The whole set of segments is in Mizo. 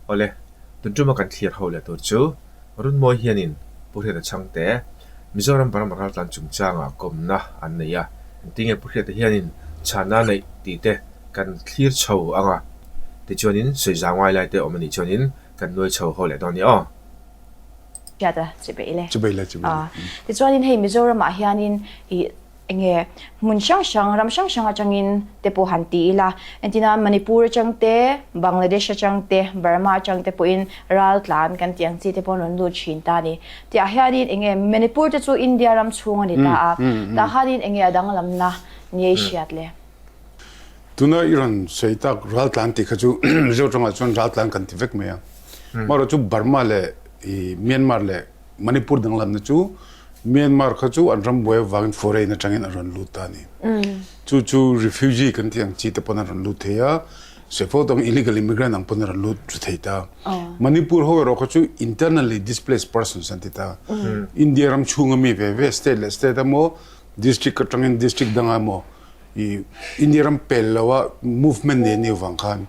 Awle, tun tuma kan thlir ho leh tur chu Runmawi hianin Pu Hriata Chhangte Mizoram Burma raltlan chungchanga kawmna an nei a, engtinge Pu Hriata hianin chhanna neih tih te kan thlir chho ang a, tichuanin sawi zau ngai lai te awm a nih chuanin kan nuai chho ho leh dawn nia aw. Hriata chibei le. Chibei le, chibei le. Tichuanin hei Mizoramah hianin i enge hmun hrang hrang, ram hrang hrang atangin te pawh han ti ila, entina Manipur atang te, Bangladesh atang te, Burma atang te pawhin ral tlan kan tih ang chi te pawh an rawn lut thin ta a ni. Tihah hianin enge Manipur te chu India ram chhung a ni ta a, tah khanin enge a danglamna ni ei hriat le? Tuna i rawn sawi tak ral tlan tih kha chu Mizo tawngah chuan ral tlan kan ti vek mai a. Amaherawh chu Burma leh i Myanmar leh Manipur danglamna chu Myanmar kha chu an ram buai avangin foreign atangin a rawn lut ta a ni. Chu chu refugee kan tih ang chi te pawn a rawn lut thei a, sawi tawng illegal immigrant ang pawn a rawn lut ru thei ta. Manipur ho erawh kha chu internally displaced persons an ti ta. India ram chhunga mi ve ve state leh state emaw district atangin district dangah emaw i India ram pel lo a movement nei an nih avang khan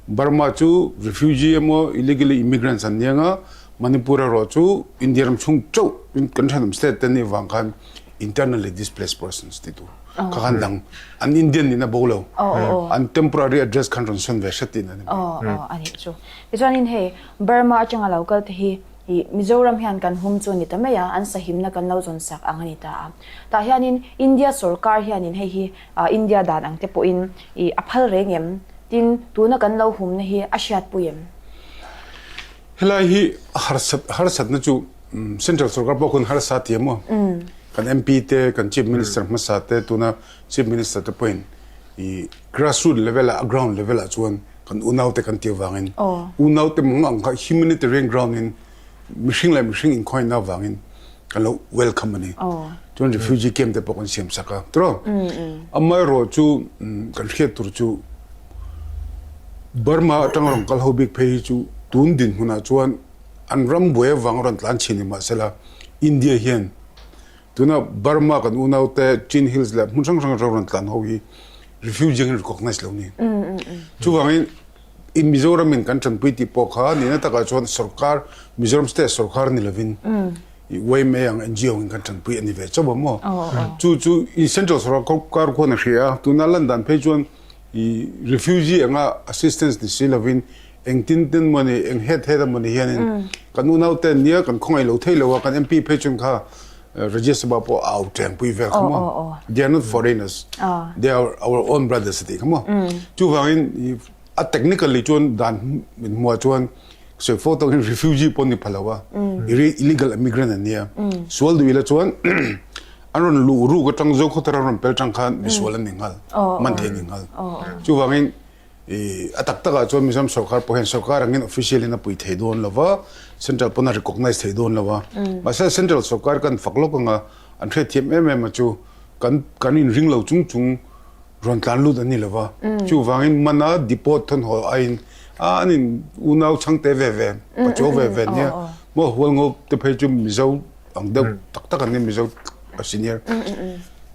Burma chu refugee emaw illegally immigrants an nia nga Manipur erawh chu India ram chhung chauh kan thenawm state te nih avang khan internally displaced persons ti tur kha khan dang an Indian nih na bo lo an temporary address khan rawn sawn ve hret tihna a ni mai. Aw a nih chu. Tichuanin hei Burma atanga lo kal te hi i Mizoram hian kan hum chu a ni ta mai a, an sahimna kan lo zawn sak ang a ni ta a. Tah hianin India sorkar hianin hei hi India dan ang te pawhin i a phal reng em? Tin, tuna kan lo humna hi a hriatpui em? Helai hi harsat harsatna chu Central sorkar pawh khawn harsa ti emaw kan MP te kan Chief Minister hmasa te tuna Chief Minister te pawhin i grassroot level ah ground level ah chuan kan unau te kan ti avangin unau te mang ang kha humanitarian ground in mihring leh mihring inkhawina avangin kan lo welcome a ni. Chuan refugee camp te pawh kan siam sak a tiraw? Amaherawh chu kan hriat tur chu Burma atanga rawn kal ho bik phei hi chu tun dinhmunah chuan an ram buai avanga rawn tlan chhin ni mahsela India hian tuna Burma kan unaute Chin Hills leh hmun hrang hrang atanga rawn tlan ho hi refugee angin recognize lo ni. Chuvangin I Mizoram in kan tanpui tih pawh kha nihna takah chuan sorkar, Mizoram state sorkar ni lovin i yma ang NGO in kan tanpui a ni ve chauh a maw? Chu chu i central sorkar khuan a hria a, tuna lan dan phei chuan i refugee anga assistance ni si lovin engtin tin maw ni, eng het het emaw ni hianin kan unaute nia kan khawngaih lo thei lo a, kan MP phei chuan kha Rajya Sabha pawh a au tengpui vel kha maw? They are not foreigners, they are our own brothers a tih kha maw? Chuvangin a technically chuan dan min hmuah chuan sawi fo tawkin refugee pawh ni pha lo a, illegal immigrant an nia. Sual duh ila chuan an rawn luh ruk atang Zokhawthar an rawn pel tang khan misual an ni nghal, man thei an ni nghal. Chuvangin I a tak takah chuan Mizoram sorkar pawh hian sorkar angin official in a pui thei dawn lo va, central pawn a recognise thei dawn lo va. Mahse central sorkar kan fak lawk anga an hriatthiam em em a chu kan kan inring lo chung chung rawn tlan lut an ni lo va. Chuvangin mana deport thawn haw aiin a an in unau chhangte ve ve, pachuau ve ve nia maw hualngo te phei chu Mizo ang deuh tak tak an ni Mizo a senior.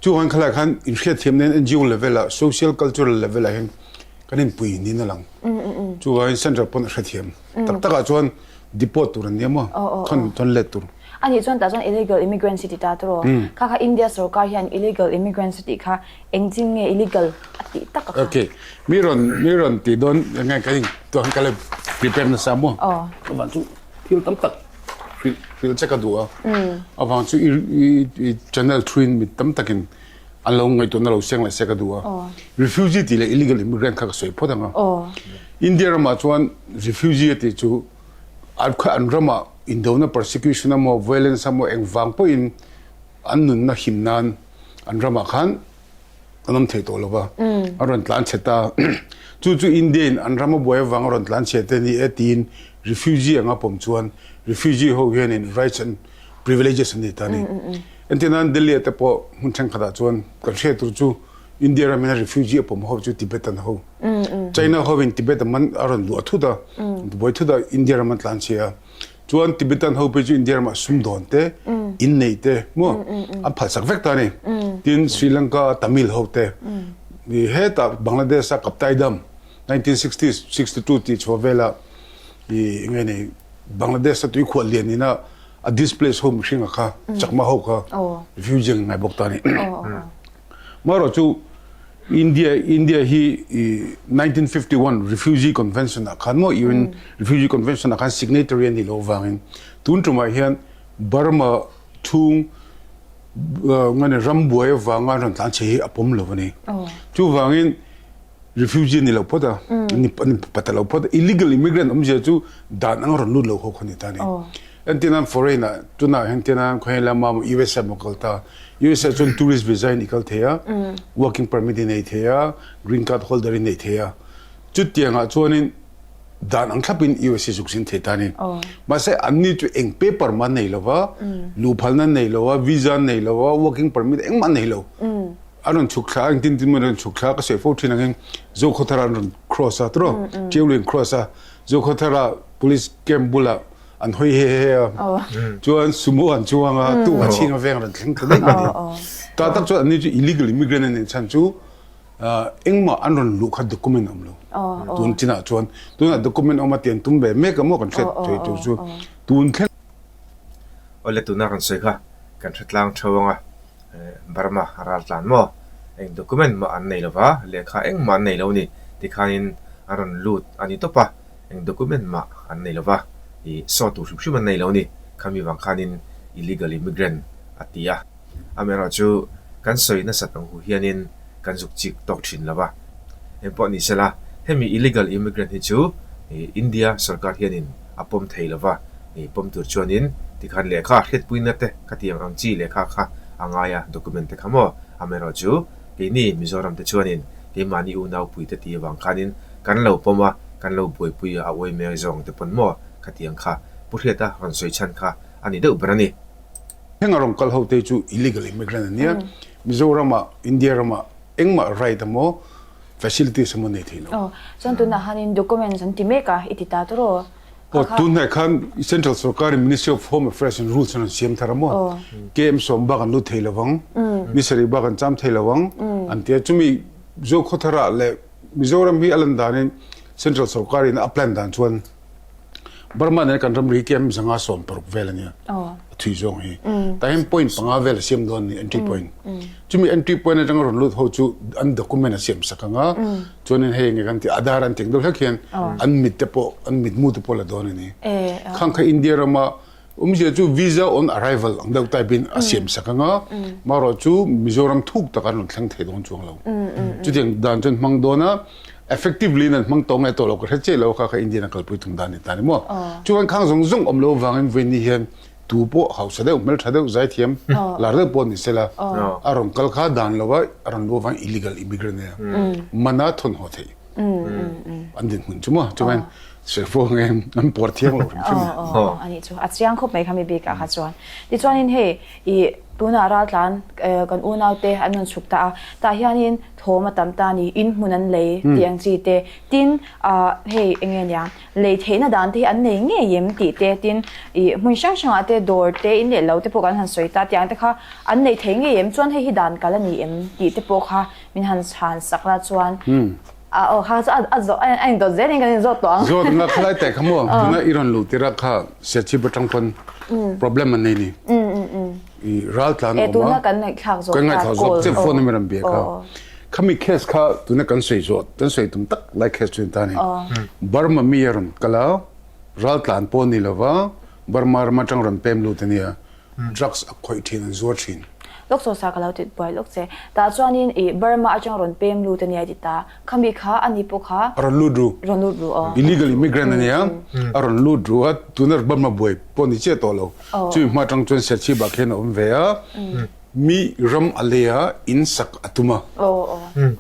Chuvangin khalai khan inhriatthiam nen NGO level ah social cultural level ah hian kan inpui niin a lang. Chuvangin central pawn a hrethiam. Tak takah chuan deport tur an nia maw? Thawn thawn let tur. Anih chuan tah chuan illegal immigrants hi ti ta tawh. Kha kha India sorkar hian illegal immigrants tih kha engtin nge illegal a tih tak a kha? Okay. Mi rawn mi rawn tih dawn enge kan in tuah khan ka la prepare nasa maw? Chuvang chu thil tam tak hrilh hrilh che ka duh a. Avang chu i i channel through in mi tam takin an lo ngaihtuahna lo seng leh se ka duh a. Refugee tih leh illegal immigrant kha ka sawi phawt ang a. India ramah chuan refugee a tih chu an kha an ramah indona persecution emaw violence emaw engvang pawhin an nunna him nan an ramah khan an awm thei tawh lo va. An rawn tlan chhe ta. Chu chu India in an rama buai avang a rawn tlan chhe te ni e tiin refugee anga pawm chuan refugee ho hianin rights and privileges an nei ta a ni. Entir nan Delhi ah te pawh hmun thenkhatah chuan kan hriat tur chu India ramin a refugee a pawm ho chu Tibetan ho. China hovin Tibet a man a rawn luah thut a, buai thut a India ram an tlan chhe a. Chuan Tibetan ho phei chu India ramah sumdawn te, innei te maw an phalsak vek ta a ni. Tin Sri Lanka Tamil ho te hetah Bangladesh a Kaptai Dam 1962 tih chhuah velah. I enge ni Bangladesh a tuikhuah lian ina a displace ho mihring a kha Chakma ho kha refugee ang ngai bawk ta ni. Marawh chu India India hi i 1951 Refugee Convention ah khan maw UN Refugee Convention ah khan signatory a nih loh avangin tun tumah hian Burma chhung ngani ram buai avanga an rawn tlan chhe hi a pawm lo a ni. Chuvangin refugee ni lo phawt a, ni pata lo phawt a, illegal immigrant awmzia chu dan anga rawn lut lo ho kha ni ta a ni. Entirnan foreign ah tunah hian entirnan khawnge lama maw USA maw kal ta, USA chuan tourist visa in i kal thei a, working permit i nei thei a, green card holder i nei thei a, chutiangah chuanin dan ang thlapin USA zuk zin thei ta a ni. Mahse anni chu eng paper mah an nei lo va, luhphalna an nei lo a, visa an nei lo a, working permit engmah an nei lo. An rawn chhuk thla a, engtin tin maw an rawn chhuk thla a, ka sawi fo thin angin Zokhawthara an rawn cross a tiraw, Ṭiauluin cross a, Zokhawthara police camp bulah an hawi he he a, chuan sumo an chuang a, tu a chhing a veng rawn thleng ta daih mai a ni. Ta tak chuan anni chu illegal immigrant an nih chhan chu engmah an rawn luh kha document a awm lo. Tun chinah chuan tunah document awm a tian tum ve mek a maw kan hriat thei tur chu tun thleng. Awle tuna kan sawi kha kan hre tlang theuh ang a, Burma ral tlan maw? Eng document mah an nei lova, lehkha engmah an nei lo ni tikhanin an rawn lut a ni tawp a, eng document mah an nei lova, ih saw tur hrim hrim an nei lo ni, khami vang khanin illegal immigrant a ti a. Amaherawhchu kan sawi nasat ang hu hianin kan zuk chik tawk thin lo va. Engpawh ni sela, hemi illegal immigrant hi chu India sorkar hianin a pawm thei lo va, pawm tur chuanin tikhan lehkha hriatpuina te khatiang ang chi lehkha kha a ngai a, document te kha maw? Amaherawhchu keini Mizoram te chuanin keimahni unaupui te tih avang khanin kan lo pawm a, kan lo buaipui a, a uai mek zawng te pawn maw khatiang kha Pu Hriata rawn sawi chhan kha a ni deuh ber a ni. Heng a rawn kal ho te chu illegal immigrant an nia. Mizoramah, India ramah engmah right emaw facilities emaw nei thei lo. Aw, chuan tunah khanin documents an ti mek a, i ti ta tawh Aw, tunhnai khan Central sorkarin Ministry of Home Affairs in rules an rawn siam thar a maw? KM sawm bak an lut thei lo vang, ni sarih bak an cham thei lo vang an ti a. Chumi Zokhawtharah leh Mizoram hi a lan danin Central sorkarin a plan dan chuan Burma nen kan ramri hi zanga 16 vel a nia a thui zawng hi tah hian point panga vel a siam dawn a ni entry point chumi entry point atanga rawn lut ho chu an document a siam sak anga chuanin hei enge kan tih Aadhaar an tih ang deuh hlek hian an mit te pawh an mitmu te pawh la dawn a ni khang kha India rama Awmzia chu visa on arrival ang deuh type in a siam sak anga, marawh chu Mizoram thuk tak an rawn thleng thei dawn chuang lo. Chutiang dan chuan hmang dawn a, effectively in an hmang tawh nge tawh lo ka hre chiah lo kha kha Indian a kalpui tum dan ni ta ni maw. Chuan khang zawng zawng awm lo avangin vawiin hian tu pawh hausa deuh, hmeltha deuh, zaithiam, lar deuh pawh ni sela, a rawn kal kha dan lova a rawn luh avangin illegal immigrant a nia, mana thawn haw theih. An dinhmun chu maw chuan Serfo nge an puar thiang lo hrim hrim. Aw ani chu a chiang khawp mai kha mi bik ah kha chuan. Tichuanin hei i tunah raltlan kan unau te an rawn chhuk ta a, tah hianin thawm a tam ta a ni, in hmun an lei tih ang chi te, tin ah hei eng nge nia lei theihna dan te hi an nei ngei em tih te, tin i hmun hrang hrangah te dawr te in leh lo te pawh kan han sawi ta tih ang te kha an nei thei ngei em chuan hei hi dan kal a ni em tih te pawh kha min han chhan sak la chuan a aw kha chu a zawh a indawt zel in kan inzawt tawh ang. Zawt nga khalai te kha maw tuna i rawn luh tirh a kha Serchhip atang pawn problem an nei ni i ral tlan a awm a tuna kan ngaihthlak zawh kan ngaihthlak zawh che phone a mi rawn bia kha khami case kha tuna kan sawi zawh kan sawi tum tak lai case chu ni ta ni Burma mi a rawn kal a ral tlan pawh ni lova Burma ram atang rawn pem lut a nia Drugs a khawih thin an zuar thin. Lawk chaw sa ka lo tit buai lawk che. Tah chuanin i Burma atang rawn pem lut ania i ti ta. Khami kha ani pawh kha. A rawn lut ru. Rawn lut ru aw. Illegal immigrant ania a rawn lut ru a tuna Burma buai pawh ni chiah tawh lo. Chumi hma atang chuan Serchhip ah khian a awm ve a. Mi ram a lei a in sak a tum a.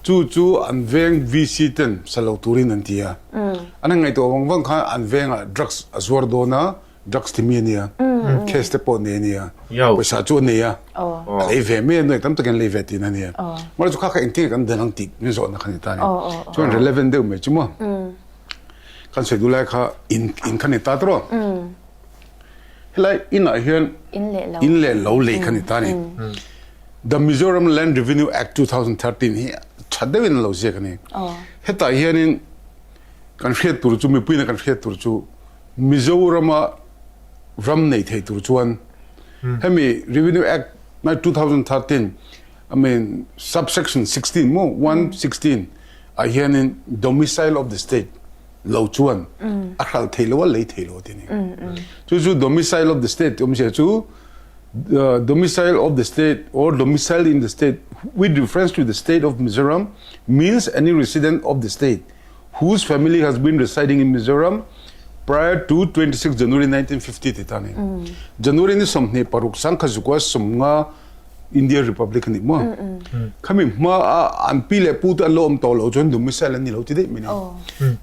Chu chu an veng VC ten sa lo turin an ti a. An han ngaihtuah vang vang khan an vengah drugs a zuar dawn a. Drugs ti mi a nia, case te pawh nei a nia, pawisa chu a nei a, a lei ve mai a, nuai tam takin a lei ve tihna a nia. Mahse chu kha kha engtin nge kan dan ang tih min zawhna kha ni ta a ni. Chuan relevant deuh mai chu maw kan sawi duh lai kha in in kha ni ta tawh. Helai inah hian in leh lo lei kha ni ta a ni. The Mizoram Land Revenue Act 2013 hi tha deuhin a lo ziak a ni. Hetah hianin kan hriat tur chu mipuiin kan hriat tur chu. Mizorama ram nei thei tur chuan hemi Revenue Act 2013 I mean subsection 16 maw 116 ah hianin domicile of the state lo chuan a hralh thei lo a lei thei lo a ti a ni. Chu chu domicile of the state tih awmzia chu domicile of the state or domicile in the state with reference to the state of Mizoram means any resident of the state whose family has been residing in Mizoram prior to 26 January 1950 ti ta ni. January ni 26 sangkha zukua sawmnga India Republic ani maw? Khami hma a an pi leh pu te an lo awm tawh lo chuan domicile an ni lo ti daih mai ni.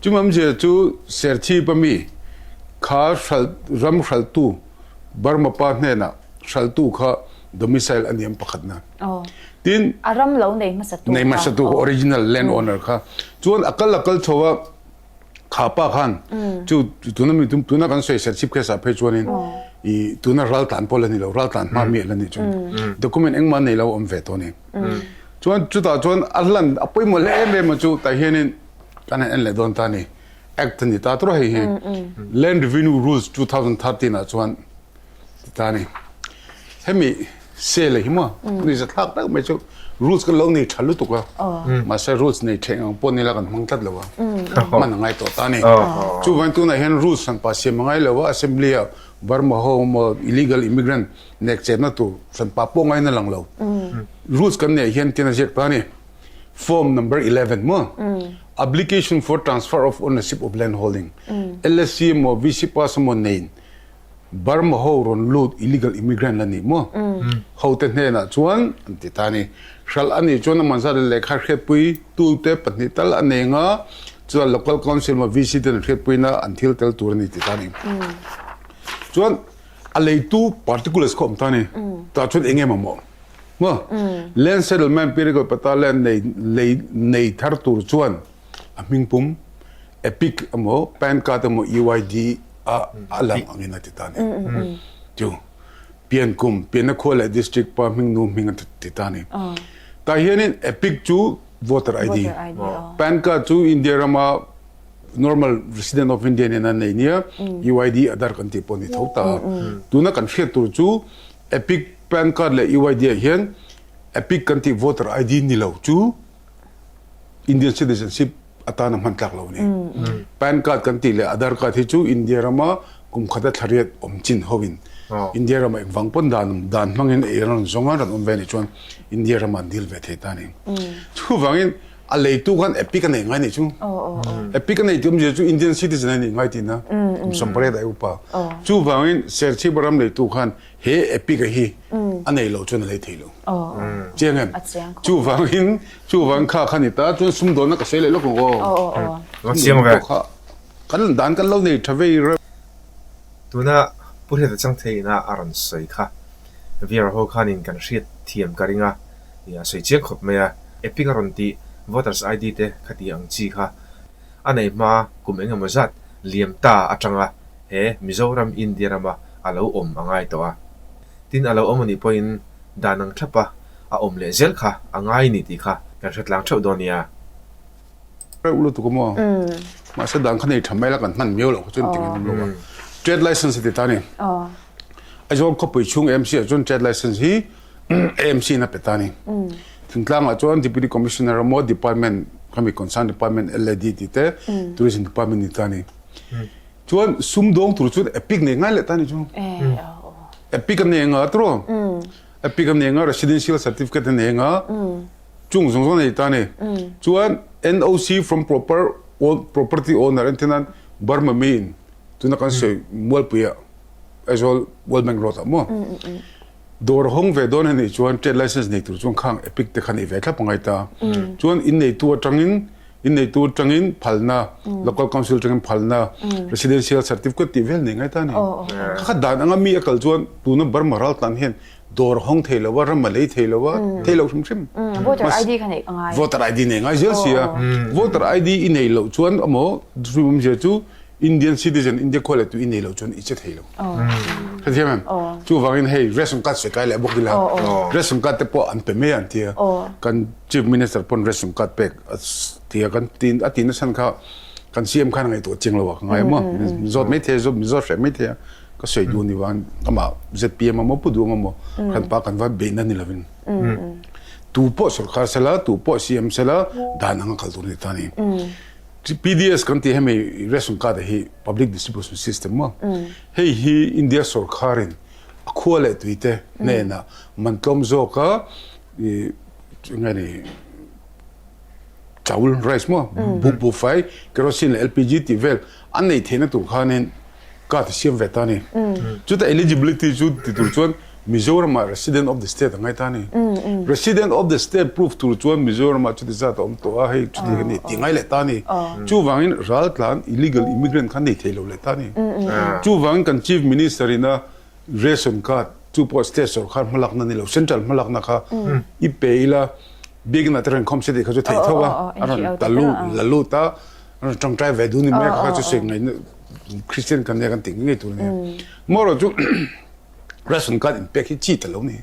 Chumi awmzia chu Serchhip ami kha hral ram hraltu Burma pa hnenah hraltu kha domicile a ni ang pakhatna. Tin a ram lo nei hmasa tu nei hmasa tu original land owner kha chuan a kal a kal chho a kha pa khan chu tuna mi tuna kan sawi Serchhip case ah phei chuanin i tuna ral tlan pawh la ni lo ral tlan hma mi la ni chu document engmah nei lo awm ve tawh ni chuan chutah chuan a hlan a pawimawh hle em em a chu tah hianin kan han en leh dawn ta ni Act a ni ta tawh hei hi Land Revenue Rules 2013 ah chuan ti ta ni. Hemi sale hi maw ni za thlak tak mai chu rules kan lo nei tha lutuk a mahse rules nei thei ang pawh nila kan hmang tlat lo a hman a ngai tawh ta ni. Chuvang tunah hian rules hran pa siam a ngai lo a assembly ah Burma ho emaw illegal immigrant nek chetna tur hran pa pawh ngaina lang lo. Rules kan neih hian tin a ziak ta ni. Form number 11 maw application for transfer of ownership of land holding LSC emaw VC pass emaw nein Burma ho rawn lut illegal immigrant la ni maw ho te hnenah chuan an ti ta ni hralh a nih chuan a man zat lehkha hriatpui tu te pahnih tal a nei anga chuan local council emaw VC ten an hriatpuina an thil tel tur a ni ti ta ni chuan a leitu particulars kha awm ta ni tah chuan eng em emaw Maw? Land settlement Pirikal pata land nei lei nei thar tur chuan a hming pum EPIC emaw PAN card emaw UID a a lang angin a ti ta a ni. Chu pian kum pianna khua leh district pa hming nu hming a ti ta a ni. Tah hianin EPIC chu voter ID, PAN card chu India rama normal resident of India nena nei nia UID Aadhaar kan tih pawh a ni tho ta a. Tuna kan hriat tur chu Epic PAN card leh UID ah hian Epic kan tih voter ID ni lo chu Indian citizenship atan a hman tlak lo a ni. PAN card kan tih leh Aadhaar card hi chu India rama kum khata thlariat awm chin hoin India rama engvang pawn dan dan hmangin ei an rawn zawng a, rawn awm ve anih chuan India rama an deal ve thei ta a ni. Chuvangin a leitu khan Epic a nei ngai anih chu. Epic a nei tih awmzia chu Indian citizen a nih ngai tihna kum 18 a upa. Chuvangin Serchhip ram leitu khan he epic a hi a nei lo chuan a lei thei lo. Chiang em? Chuvangin chuvang kha kha ni ta chuan sumdawnna ka sawi leh lawk ang aw. Chiang ve. Kan dan kan lo nei tha vei reuh. Tuna Pu Hriata Changthei ina a rawn sawi kha VR ho khanin kan hriat thiam ka ring a, a sawi chiang khawp mai a. Epic a rawn tih voters ID te kha tih ang chi kha a nei hma kum eng emaw zat liam ta atanga he Mizoram India rama a lo awm a ngai tawh a. Tin a lo awm anih pawhin dan ang thlapa a awm leh zel kha a ngai ni tih kha kan hre tlang theuh dawn nia. Reuh lutuk a maw? Mahse dan kha nei tha mai la kan hman miau loh kha chuan engtin an awm lo a. Trade license a ti ta ni. Aizawl khawpui chhung AMC ah chuan trade license hi AMC in a pe ta ni. Thingtlang ah chuan Deputy Commissioner emaw department khami concern department LAD tih te Tourism department ni ta ni. Chuan sumdawng tur chuan epic nei ngai leh ta ni chu. Epic a nei nga tro. Epic a nei nga residential certificate a nei nga. Chung zawng zawng nei ta ni. Chuan NOC from proper property owner an tinan Burma mi in tuna kan sawi Mualpui ah Aizawl World Bank Road ah maw. Dawr hawng ve dawn a nih chuan trade license nei tur chuan khang epic te kha nei ve thlap angai ta. Chuan in neitu atangin Inneitu atangin phalna, local council atangin phalna, residential certificate tih vel nei ngai ta a ni. Kha kha dan anga mi a kal chuan tuna Burma raltlan hian dawr a hawng thei lo a, ram a lei thei lo a, thei lo hrim hrim. Voter ID kha neih a ngai. Voter ID nei ngai zel si a. Voter ID i nei loh chuan emaw hrim awmzia chu Indian citizen, India khua leh tu i nei loh chuan i che thei lo. Hrethiam em? Chuvangin hei ration card sawi kai leh bawk ila. Ration card te pawh an pe mai an tia. Kan Chief Minister pawn ration card pek a tia kan tin a ti nasa kha. Kan CM khan a ngaihtuah chiang lo a ka ngai a maw? Min zawt mai thei a, min zawt hreh mai thei a, ka sawi duh a ni vang amah ZPM a maw Pu Duang a maw hranpa kan va beihna ni lovin tu pawh sorkar sela, tu pawh CM sela dan anga kal tur a ni ta a ni. PDS kan tih hemi ration card hi public distribution system maw? Hei hi India sorkarin a khua leh tuite hnenah man tlawm zawka ih enge ni chaul rice maw buh buhfai kerosene leh LPG tih vel an nei theihna tur khanin card a siam ve ta a ni. Chuta eligibility chu ti tur chuan Mizoramah resident of the state a ngai ta a ni. Resident of the state proof tur chuan Mizoramah chuti zat a awm tawh a, hei chuti ka ni tih ngai leh ta a ni. Chuvangin raltlan illegal immigrant kha nei thei lo leh ta a ni. Chuvangin kan Chief Minister ina ration card chu pawh state sorkar hmalakna ni lo central hmalakna kha i pe ila biakinn ah te rawn khawm se tih kha chu theih tho a, a rawn ta la lut a, a rawn tawngtai ve dun ni mai a kha chu sawi ngaihna Christian kan nia kan tih ngei tur a ni. Amaherawhchu chu ration card inpek hi chi ta lo ni.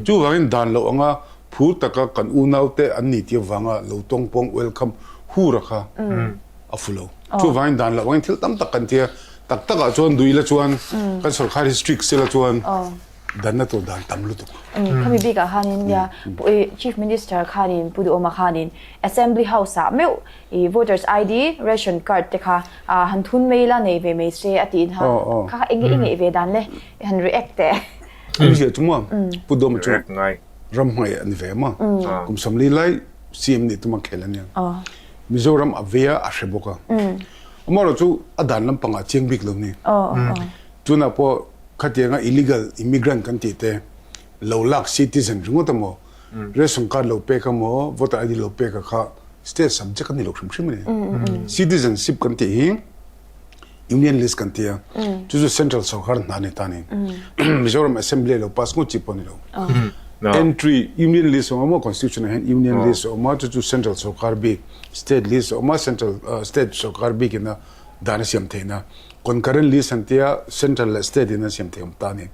Chuvangin dan loh anga phur taka kan unaute an ni tih avanga lo tawngpawng welcome hur a kha a fu lo. Chuvangin dan loh angin thil tam tak kan ti a, tak takah chuan duh ila chuan kan sorkar hi strict sela chuan danna tur dan tam lutuk. Khami bikah khanin nia Chief Minister khanin Pu Duhawma khanin Assembly House ah meuh i voters ID, ration card te kha han thun mai ila nei ve mai se a tiin ha kha kha enge i ngeih ve dan le han react teh. An zia chu maw Pu Duhawma chu ram hmai a ni ve maw kum 40 lai CM nih tuma khel a nia. Mizoram a vei a, a hre bawk a. Amaherawh chu a dan lampangah a chiang bik lo ni. Tunah pawh khatianga illegal immigrant kan tih te lo lak citizen ringawt emaw, ration card lo pek emaw, voter ID lo pek a kha state subject a ni lo hrim hrim a ni. Citizenship kan tih hi Union list kan ti a, chu chu central sorkar hna ni ta ni. Mizoram assembly lo pass ngawt chi pawh ni lo. Entry union list awm a maw constitution ah hian union list awm a, chu chu central sorkar bik, state list awm a, central state sorkar bik ina dan a siam theihna. Concurrent list an tia central leh state in a siam theih awm ta ni.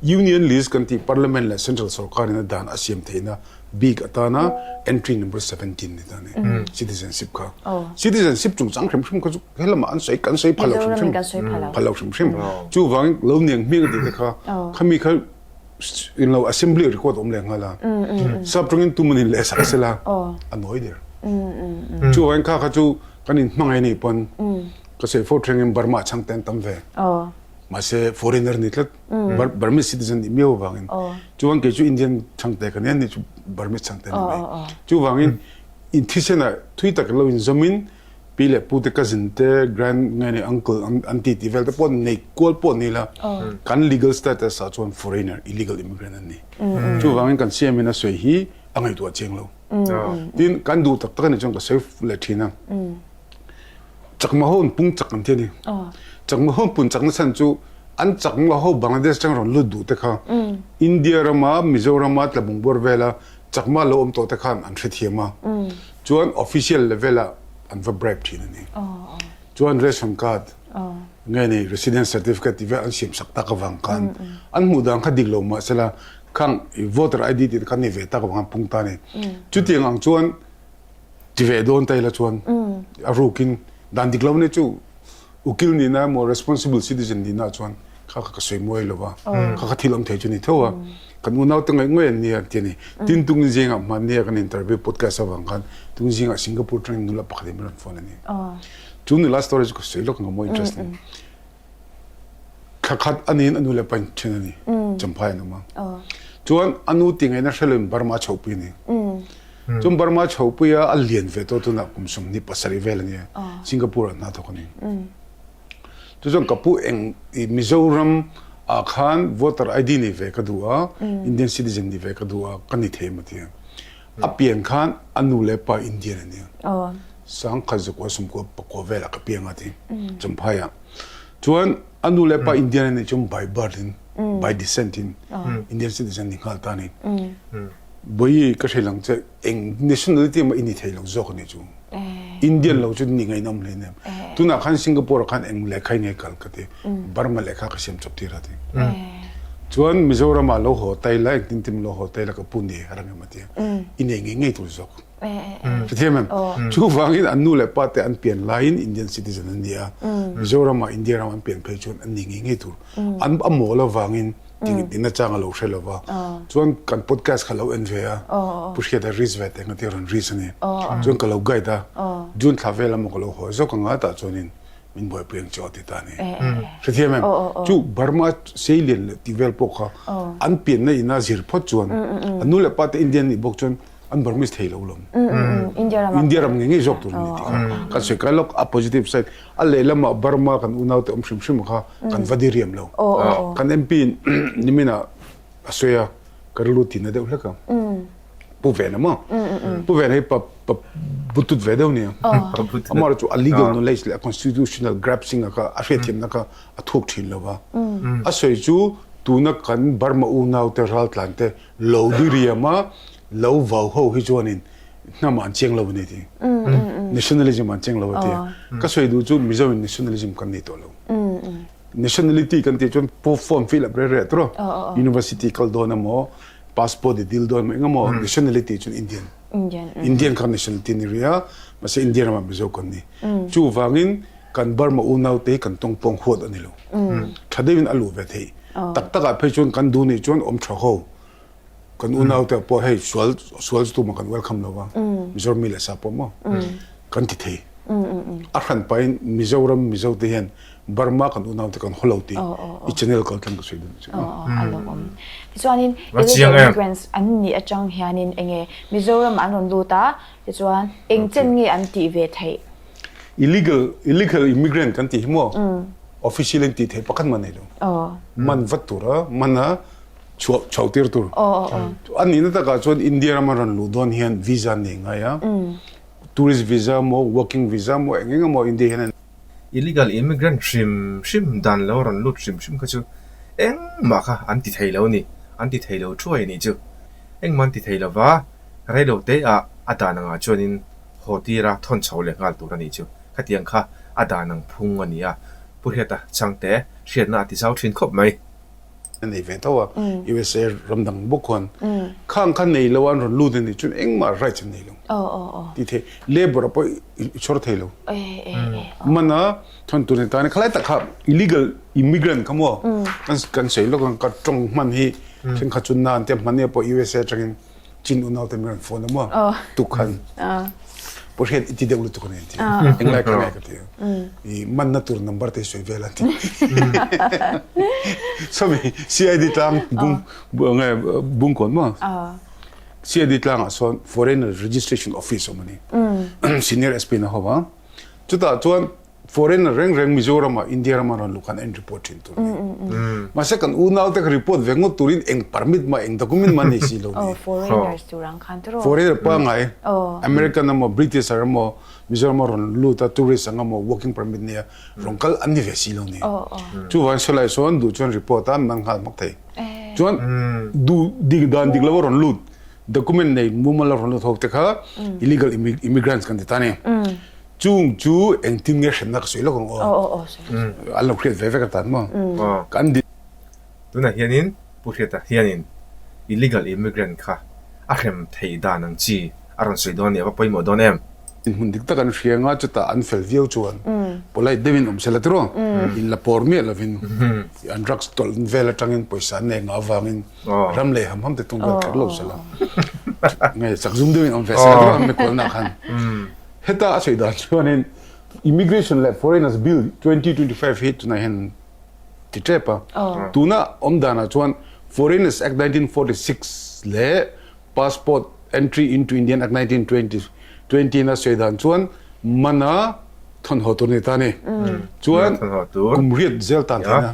Union list kan tih parliament leh central sorkar ina dan a siam theihna bik atana entry number 17 ni ta ni citizenship kha citizenship chungchang hrim hrim kha chu helamah an sawi kan sawi phalo hrim hrim phalo hrim hrim chuvang lo niang hming tih te kha khami kha in lo assembly record awm leh nghal a sap tawngin tuman in leh sak sela a nawi der chuvangin kha kha chu kan in hmangaih ni pawn ka sawi fo thlengin Burma chhang te an tam ve mahse foreigner ni tlat Burmese citizen nih miau avangin chuan kei chu Indian chhangte ka nia ni chu Burmese chhangte ni mai chuvangin in thisenah thui tak lo inzawmin pi leh pu te cousin te grand nge ni uncle an ti tih vel te pawh nei kual pawh ni la kan legal status ah chuan foreigner illegal immigrant an ni chuvangin kan CM in a sawi hi a ngaihtuah chiang lo tin kan duh tak tak a nih chuan ka sawi leh thin a. Chakma ho an pung chak an ti a ni. Chakma ho an pun chakna chhan chu an chakma ho Bangladesh atang rawn lut duh te kha India rama Mizorama tlabung bawr vela chakma lo awm tawh te khan an hrethiam a. Chuan official level ah an va bribe thin a ni. Chuan ration card nge ni residence certificate tih vel an siam sak tak avang khan an hmuh dan kha dik lo mahsela khang voter ID tih te kha an nei ve tak avang khan pung ta a ni. Chutiang ang chuan Ti ve dawn ta ila chuan a rukin dan dik lo ni chu ukil nihna emaw responsible citizen nihna chuan kha kha ka sawi muai lo va, kha kha thil awm thei chu ni tho a, kan unau te ngaih ngaih an nia an ti a ni. Tin tungin zingah hmannia kan interview podcast avang khan tungin zingah Singapore atangin nula pakhat in min rawn phone a ni. Chu nula story chu ka sawi lawk ang a more interesting. Thla khat a niin a nu leh pa in then a ni. Champhai an awm a. Chuan a nu ti ngaihna hre loin Burma a chhohpui a ni. Chuan Burma a chhohpui a, a lian ve tawh tunah kum 27 vel a nia. Singapore ah hna thawk a ni. Chu chuan ka pu eng Mizoram ah khan voter ID nei ve ka duh a, Indian citizen ni ve ka duh a, ka ni thei emaw ti a. A pian khan a nu leh pa Indian a nia. Sangkhat zakua sawmkua pakua velah ka piang a ti Champhai ah. Chuan a nu leh pa Indian a nih chuan by birth in by descent in Indian citizen ni nghal ta a ni. Bawi ka hre lang che eng nationality mah i ni thei lo zawk a nih chu. Indian lo chu ni ngainawm hle nem. Tunah khan Singapore ah khan eng lehkha in nge kal ka ti. Burma lehkha ka siam chawp tir a ti. Chuan Mizoram ah lo haw tai la engtin tin lo haw tai la ka pu ni har ang em a ti a. I nei ngei ngei tur zawk. Hrethiam em? Chuvangin an nu leh pa te an pian laiin Indian citizen an ni a, Mizoramah India ram an pian phei chuan an ni ngei ngei tur. An a mawl avangin tinna chang a lo hre lo va. Chuan kan podcast kha lo en ve a, Pu Hriata risk ve teh ngatia rawn risk a ni. Chuan ka lo guide a, June thla vel emaw ka lo haw zawk ang a tah chuanin min buaipui ang che aw ti ta a ni. Hrethiam em? Chu Burma seilian leh tih vel pawh kha an pianna ina zir phawt chuan an nu leh pa te Indian nih bawk chuan an Burmese thei lo lawm. India ram ngei ngei zawk tur a ni tih kha kan sawi kai lawk a positive side a lehlamah Burma kan unaute awm hrim hrim kha kan va diriam lo. Kan MP in niminah a sawi a ka rilru tina deuh hlek a. Pu Vena maw? Pu Vena hi pa pa butut ve deuh nia. Amah chu a legal knowledge leh a constitutional grasping a kha a hriatthiamna kha a thuk thin lo va. A sawi chu tuna kan Burma unaute raltlan te lo diriam a lo vau ho hi chuanin hnam an chiang lo a ni ti. Nationalism an chiang lo a ti. Ka sawi duh chu Mizo in nationalism kan nei tawh lo. Nationality kan tih chuan form fill up reh reh tawh University kal dawn emaw passport i dil dawn emaw engemaw nationality chuan Indian. Indian kha nationality ni rih a, mahse Indian ramah Mizo kan ni. Chuvangin kan Burma unau te hi kan tawngpawng huat a ni lo. Tha deuhin a luh ve theih. Tak takah phei chuan kan duh nih chuan awm tha ho. Kan unau te pawh hei sual sual chu tumah kan welcome lo va, Mizoram mi leh sa pawh maw kan ti thei. A hran pahin Mizoram Mizo te hian Burma kan unau te kan haw lo tih i channel kal tlang ka sawi dawn chu. A lawmawm. Tichuanin illegal immigrants an nih atang hianin enge Mizoram an rawn lut a, tichuan eng chen nge an tih ve theih? Illegal illegal immigrant kan tih hi maw official in tih theih pakhat mah nei lo. Man vat tur a, man a chhuah chho tir tur. A nihna takah chuan India rama rawn luh dawn hian visa an nei ngai a, tourist visa maw working visa maw eng eng emaw India hian an Illegal immigrant hrim hrim dan lo rawn lut hrim hrim kha chu engmah kha an ti thei lo a ni, an ti thei lo thuai a nih chu. Engmah an ti thei lo va, reilo te ah a dan angah chuanin haw tira thawn chho leh nghal tur a nih chu. Khatiang kha a dan ang phung a ni a, Pu Hriata Changte hriatna a ti zau thin khawp mai. A nei ve tho a, USA ram dang bawk khuan khang kha nei lo a an rawn lut a nih chuan engmah rights an nei lo ti thei labour ah pawh i chhawr thei lo man a thawn tur ni ta a ni khalai tak kha illegal immigrant kha maw kan kan sawi lawk ang ka tawng hman hi thenkhat chu nan te hman nia pawh USA atangin Chin unau te min rawn phone a maw tukhan Pu Hriat i ti deuh lutuk a ni an ti englai kha nge ka ti i manna tur number te sawi vel an ti sawmi CID tlang bung nge bungkawn maw CID tlangah sawn foreigner registration office awm a ni senior SP na ho a chutah chuan Foreigner reng reng Mizoram ah India rama rawn luh khan an report thin tur a ni. Mahse kan unau te kha report ve ngawt turin eng permit mah eng document mah nei si lo ni. Oh, foreigners tur ang khan tiraw? Foreigner pangngai, American emaw British ar emaw Mizoram a rawn lut a tourist ang emaw working permit nia rawn kal an ni ve si lo ni. Chuvangin sawlai sawn duh chuan report a an man nghal hmak thei. Chuan duh dik dan dik lo a rawn lut document nei mumal a rawn lut ho te kha illegal immigrants kan ti ta a ni. Chung chu engtin nge hremna ka sawi lawk ang aw. An lo hriat ve vek atan maw. Kan din. Tunah hianin Pu Hriata hianin illegal immigrant kha a hrem thei dan ang chi a rawn sawi dawn a ni, a va pawimawh dawn em? Hmun dik tak an hria anga chutah an fel viau chuan polite deuhin awm sela tiraw, in la pawr miah lovin an drugs tawlh vel atangin pawisa an nei ngah avangin ram leh ham ham te tung vel kher lo sela nge chak zum deuhin awm ve sela tiraw an mikualna khan. Heta a sawi dan chuanin Immigration leh Foreigners Bill 2025 hi tunah hian ti tep a. Tuna awm danah chuan Foreigners Act 1946 leh Passport Entry into Indian Act 1920 in a sawi dan chuan mana thawn haw tur ni ta a ni. Chuan kum riat zel tan theihna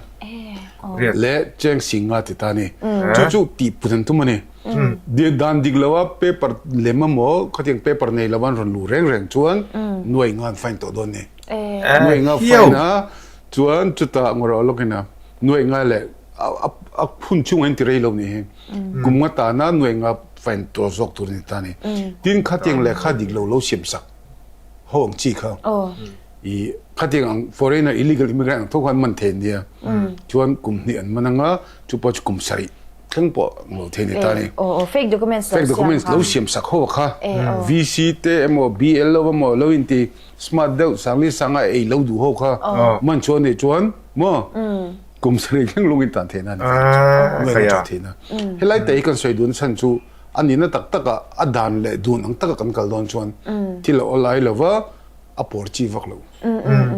leh cheng sing nga ti ta a ni. Chu chu tih put an tum a ni. Dan dik lo a paper lem emaw khatiang paper nei lo an rawn luh reng reng chuan nuai nga an fine tawh dawn ni. Nuai nga fine a chuan chutah ngawrh lawkin a nuai nga leh a hun chhungah hian ti rei lo ni hi. Kum nga tana nuai nga fine tawh zawk tur a ni ta ni. Tin khatiang lehkha dik lo lo siam sak ho ang chi kha i khatiang ang foreigner illegal immigrant ang tho khan man thei an nia. Chuan kum hnih an man anga chu pawh chu kum sarih. thleng pawh nglo thei ni ta ni. Fake documents fake documents lo siam sak ho kha VC te emaw BL lo emaw lo in ti smart deuh sangli sanga ei lo duh ho kha man chuan nei chuan maw kum sarih thleng lung in tan theihna ni theihna helai te hi kan sawi dun chhan chu a nihna tak taka a dan leh dun ang taka kan kal dawn chuan thil a awlai lova a pawr chi vak lo.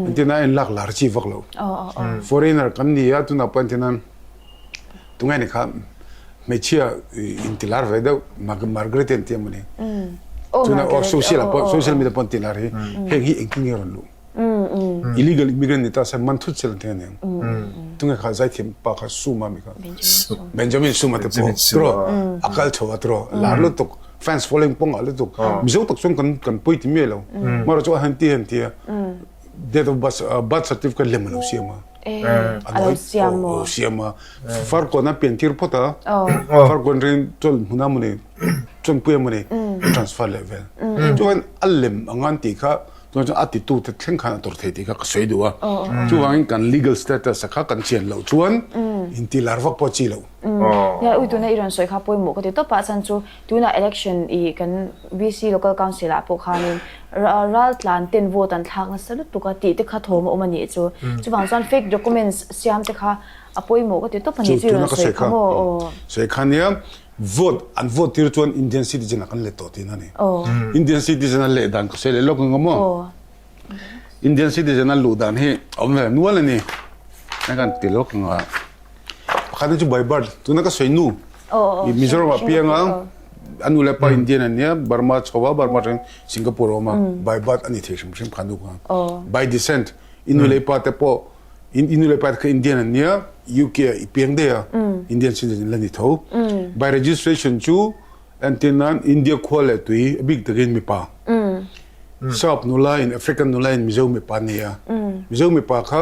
Entirna a inlak lar chi vak lo. Foreigner kan ni a, tunah pawh entirna tunge ni kha hmeichhia inti lar ve deuh Margaret an ti emaw ni. Tunah aw social ah pawh social media pawh an ti lar hi heng hi engtin nge rawn luh. Illegal immigrant ni ta se man thut sel an ti aniang. Tunge kha zaithiam pa kha Suma mi kha. Benjamin Suma te pawh tiraw a kal chho a tiraw lar lutuk. Fans following pawh ngah lutuk. Mizo tak chuan kan kan pawi ti miah lo. Mara chu a han ti han ti a. Date of birth birth certificate lem a lo siam a. A lo siam maw? A lo siam a. Farkawn a pian tir phawt a. Farkawn ring chuan hmun a mawni chuan pui a mawni transfer leh vel. Chuan a lem ang an tih kha chuan chuan a titu te thleng khan a tawrh thei tih kha ka sawi duh a. Chuvangin kan legal status a kha kan chian loh chuan inti lar vak pawh chi loh. Nia ui tuna i rawn sawi kha pawimawh ka ti tawp a chhan chu tuna election i kan VC local council ah pawh khanin raltlan ten vote an thlak nasa lutuk a tih te kha thawm a awm a nih chu chuvang chuan fake documents siam te kha a pawimawh ka ti tawp a nih chu i rawn sawi kha maw aw. Sawi kha nia vote an vote tir chuan Indian citizen ah kan let tawh tihna a ni. Indian citizen a leh dan ka sawi leh lawk ang maw. Indian citizen a luh dan hi a awm ve nual a ni. A kan ti lawk ang a. Pakhat hi chu by birth tuna ka sawi nu Mizoram ah piang a a nu leh pa Indian an nia Burma chho a Burma atangin Singapore a awm a by birth a ni thei hrim hrim kha nu kha. By descent i nu leh pa te pawh i nu leh pa te kha Indian an nia UK ah i piang daih a Indian citizen la ni tho. By registration chu Entir nan India khua leh tui a bik takin mipa Sap nula in African nula in Mizo mipa an nei a. Mizo mipa kha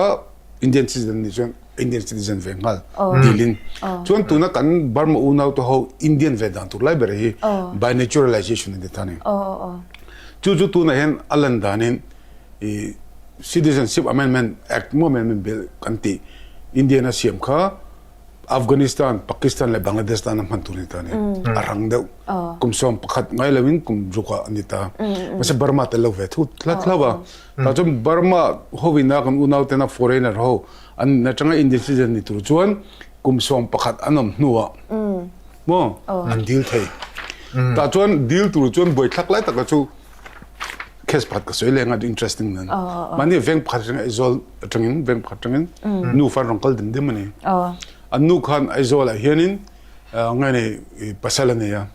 Indian citizen nih chuan Indian citizen ve nghal dilin. Chuan tuna kan Burma unau te ho Indian ve dan tur lai ber hi by naturalization an ti ta a ni. Chu chu tunah hian a lan danin i Citizenship Amendment Act maw Amendment Bill kan tih Indian a siam kha Afghanistan, Pakistan leh Bangladesh tan a hman tur ni ta ni. A rang deuh. Kum 11 ngai loin kum ruk ah ni ta. Mahse Burma tel lo ve thu hlat hlau a. Ta chuan Burma hovin a kan unau tena foreigner ho an atanga Indian citizen ni tur chuan kum 11 an awm hnu ah maw an dil thei. Ta chuan dil tur chuan buaithlak lai taka chu case pakhat ka sawi leng a interesting nan. Mahni veng pakhat atanga Aizawl atangin veng pakhat atangin nu fan rawn kal dim dim a ni. An nu khan Aizawl ah hianin ngai nei pasal a nei a.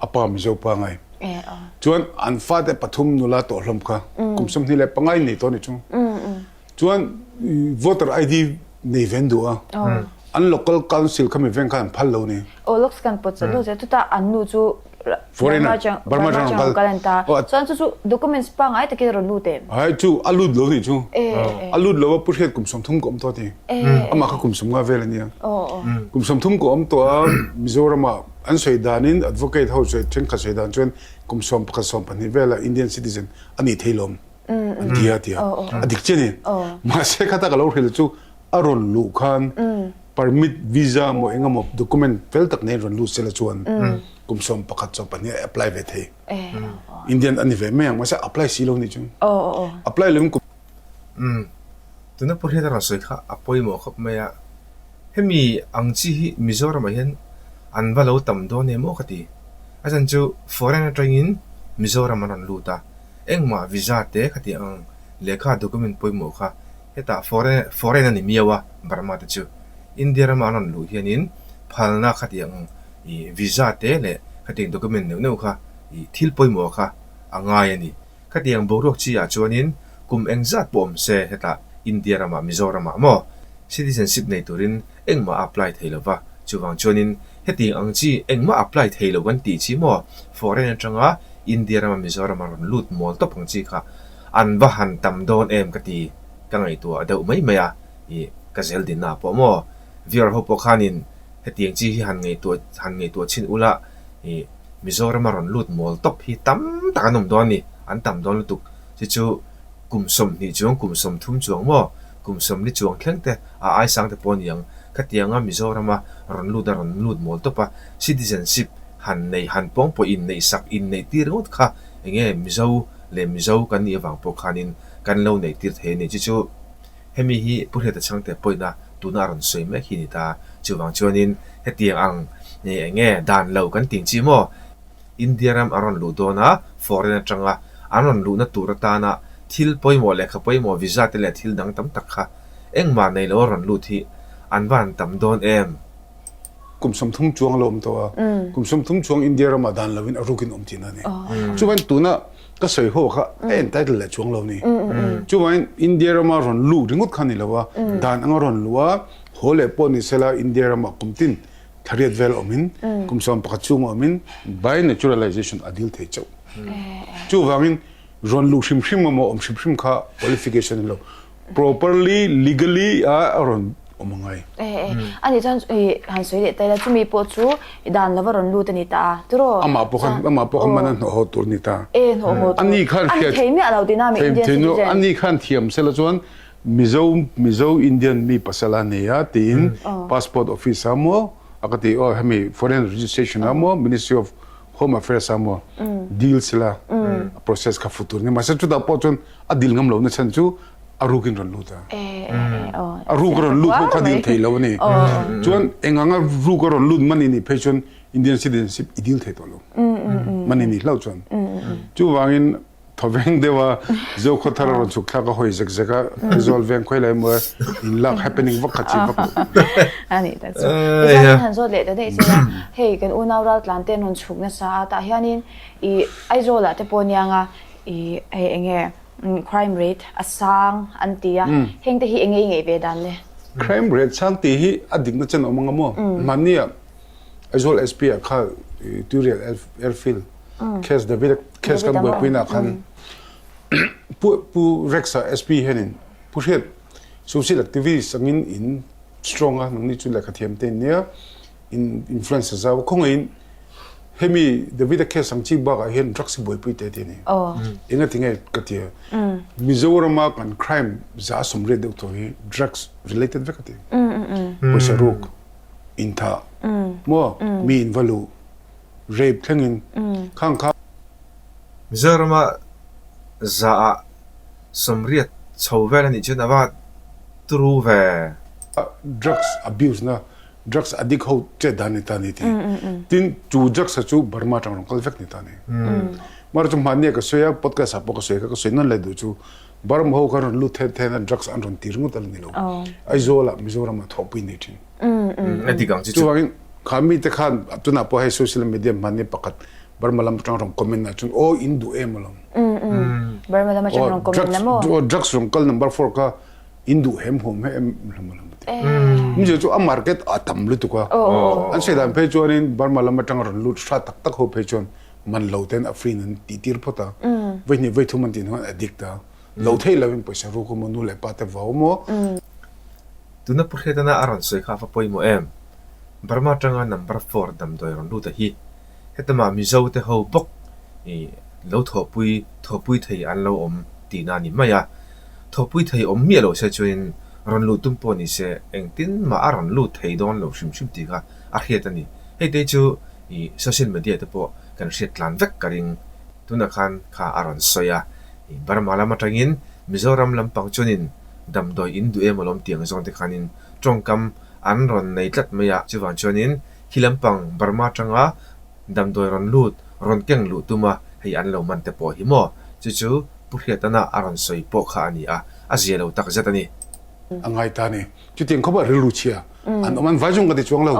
A pa Mizo pa ngai. Chuan an fate pathum nula tawh hlawm kha kum 25 in nei tawh a ni chu. Chuan voter ID nei ven duh a. An local council kha mi veng khan an phal lo ni. Aw looks kan pawt chat lo che chutah an nu chu Foreigner Burma chang rawn kal an ta. Chuan chu chu documents pangai takin a rawn lut em? Hai chu a lut lo ni chu. A lut lo a pu hriat kum 30 ka awm tawh a ti. Amah kha kum 50 vel a nia. Kum 30 ka awm tawh a Mizoram ah an sawi danin advocate ho sawi thenkhat sawi dan chuan kum 11 12 vela Indian citizen a nih thei lawm. An ti a ti a. A dik chiah a ni. Mahse khata ka lo hrilh chu a rawn luh khan permit visa emaw eng emaw document fel tak nen rawn lut sela chuan kum 11 12 a apply ve thei. Indian a ni ve mai ang mahse apply si lo nih chu. Apply loin kum Umm tuna pawh hian a rawn sawi kha a pawimawh khawp mai a. Hemi ang chi hi Mizoramah hian an va lo tam dawn em aw ka ti. A chhan chu foreign atangin Mizoram an rawn lut a. Engmah visa te khati ang lehkha document pawimawh kha hetah foreign foreign a ni miau a Burma te chu India rama an rawn luh hianin phalna khati ang ih visa te leh khatiang document neuh neuh kha ih thil pawimawh kha a ngai a ni. Khatiang boruak chi ah chuanin kum engzat pawh awm se hetah India ramah Mizoramah maw citizenship nei turin engmah a apply thei lo va, chuvang chuanin hetiang ang chi engmah apply thei lo kan tih chi maw foreign atanga India rama Mizoram a rawn lut mawl tawp ang chi kha an va han tam dawn em ka ti ka ngaihtuah deuh mai mai a, ih ka zel dinna ah pawh maw viewer ho pawh khanin hetiang chi hi han ngaihtuah han ngaihtuah chhin ula ih Mizoram a rawn lut mawl tawp hi tam tak an awm dawn a ni, an tam dawn lutuk chi chu kum 20 chuang kum 30 chuang maw kum 40 chuang thleng te a aisang te pawh a ni ang. Khatianga Mizorama rawn lut a rawn lut mawl tawp a, citizenship han nei han pawng pawh inneih sak inneih tir ringawt kha enge Mizo leh Mizo kan nih avang pawh khanin kan lo neih tir thei a ni. Chu chu hemi hi Pu Hriata Chhangte pawina tuna a rawn sawi mek hi a ni ta. Chuvang chuanin hetiang ang enge dan lo kan tih chi maw? India ram an rawn luh dawn a, foreign atanga an rawn luhna tur atana thil pawimawh lehkha pawimawh visa te leh thil dang tam tak kha engmah nei lo a rawn lut hi an va han tam dawn em? Kum 30 chuang a lo awm tawh a, kum 30 chuang India ramah dan lovin a rukin awm tihna a ni. Chuvangin tuna ka sawi ho kha a entitle leh chuang lo a ni. Chuvangin India rama rawn luh ringawt kha a ni lo a, dan anga rawn luh a, haw leh pawh ni sela India ramah kum tin thariat vel awmin kum 11 chhung awmin by naturalization a dil thei chauh. Chuvangin rawn luh hrim hrim emaw awm hrim hrim kha qualification a ni lo. Properly legally a a rawn awm a ngai. Ani chuan han sawi leh ta ila chumi pawh chu dan lova rawn lut a ni ta a tiraw? Amah pawh khan amah pawh khan man a hnawh haw tur a ni ta. E hnawh haw tur. Ani khan hriat. Ani thei miah lo tihna mi Indian citizen. Ani khan thiam sela chuan Mizo Mizo Indian mi pasal a nei a tiin passport office a maw a ka ti aw hemi foreign registration a maw Ministry of Home Affairs a maw deal sela a process kha fu tur a ni. Mahse chutah pawh chuan a dil ngam lohna chhan chu a rukin rawn lut a. A ruk a rawn lut pawh kha dil thei lo a ni. Chuan eng anga ruk a rawn lut man i nih phei chuan Indian citizenship i dil thei tawh lo. Man i nih hlauh chuan. Chuvangin Thawveng deuh a Zokhawthar a rawn chhuk thlak a hawi zek zek a, Aizawl veng khawi lai emaw in lak happening vak kha chi vak lo. A nih tak chu. Tichuan han zawt leh ta daih che a, hei kan unau raltlan te an rawn chhuk nasa a, tah hianin i Aizawl ah te pawh aniang a i hei enge crime rate a sang an ti a, heng te hi enge i ngaih ve dan le? Crime rate sang tih hi a dikna chen a awm ang a maw? Mahni ah Aizawl SP ah kha Tuirial Airfield case David case kan buaipuina khan Pu Pu Rex-a SP hianin Pu Hriat social activist angin in strong a nangni chu lehkha thiam te in nia in influence a zau a khawngaihin hemi David-a case ang chi bakah hian drugs hi buaipui te ti a ni. Enga tinge ka ti a Mizorama kan crime za 80 deuh tawh hi drugs related vek a ti. Pawisa ruk intha maw mi in va luh rape thlengin khang kha. Mizorama zaah 80 chho vel a nih chuan a va turu ve. Drugs abuse na drugs addict ho chet dan ni ta ni ti. Tin chu drugs a chu Burma atang rawn kal vek ni ta ni. Mara chu hmanni a ka sawi a podcast ah pawh ka sawi kha ka sawi nawn leh duh chu Burma ho kha rawn lut then then a drugs an rawn ti ringawt a la ni lo. Aizawl ah Mizoram ah thawhpui nei thin. A dik ang chi chu. Chuvangin kha mite khan tunah pawh hei social media hmanni pakhat Burma lam atang rawn comment ah chuan aw in duh em alawm. Burma lam atang rawn comment la maw? Aw drugs rawn kal number 4 kha in duh hem huam he em lam alawm ati. Mizia chu a market a tam lutuk a. An sawi dan phei chuanin Burma lam atang rawn lut hra tak tak ho phei chuan man lo ten a free in an tih tir phawt a. Vawi hnih vawi thum an tih hnuah addict a. Lo thei lovin pawisa ruk emaw nu leh pa te vau emaw. Tuna Pu Hriatana a rawn sawi kha a va pawimawh em? Burma atanga number four damdawi rawn lut a hi. Hetamah Mizo te ho bawk i lo thawhpui thawhpui thei an lo awm tihna a ni mai a. Thawhpui thei awm miah lo se chuanin rawn luh tum pawh ni se engtin mah a rawn lut thei dawn lo hrim hrim tih kha a hriat a ni. Hei te chu i social media te pawh kan hriat tlan vek ka ring. Tunah khan kha a rawn sawi a. Burma lam atangin Mizoram lampang chuanin damdawi in duh em alawm tih ang zawng te khanin tawngkam an rawn nei tlat mai a, chuvang chuanin khi lampang Burma atanga damdawi rawn lut, rawn keng luh tum a, hei an lo man te pawh hi maw? Chu chu Pu Hriatana a rawn sawi pawh kha a ni a, a zia lo tak zet a ni. A ngai ta a ni. Chutiang khawpa rilru chhia an awm an vai zawng ka ti chuang lo.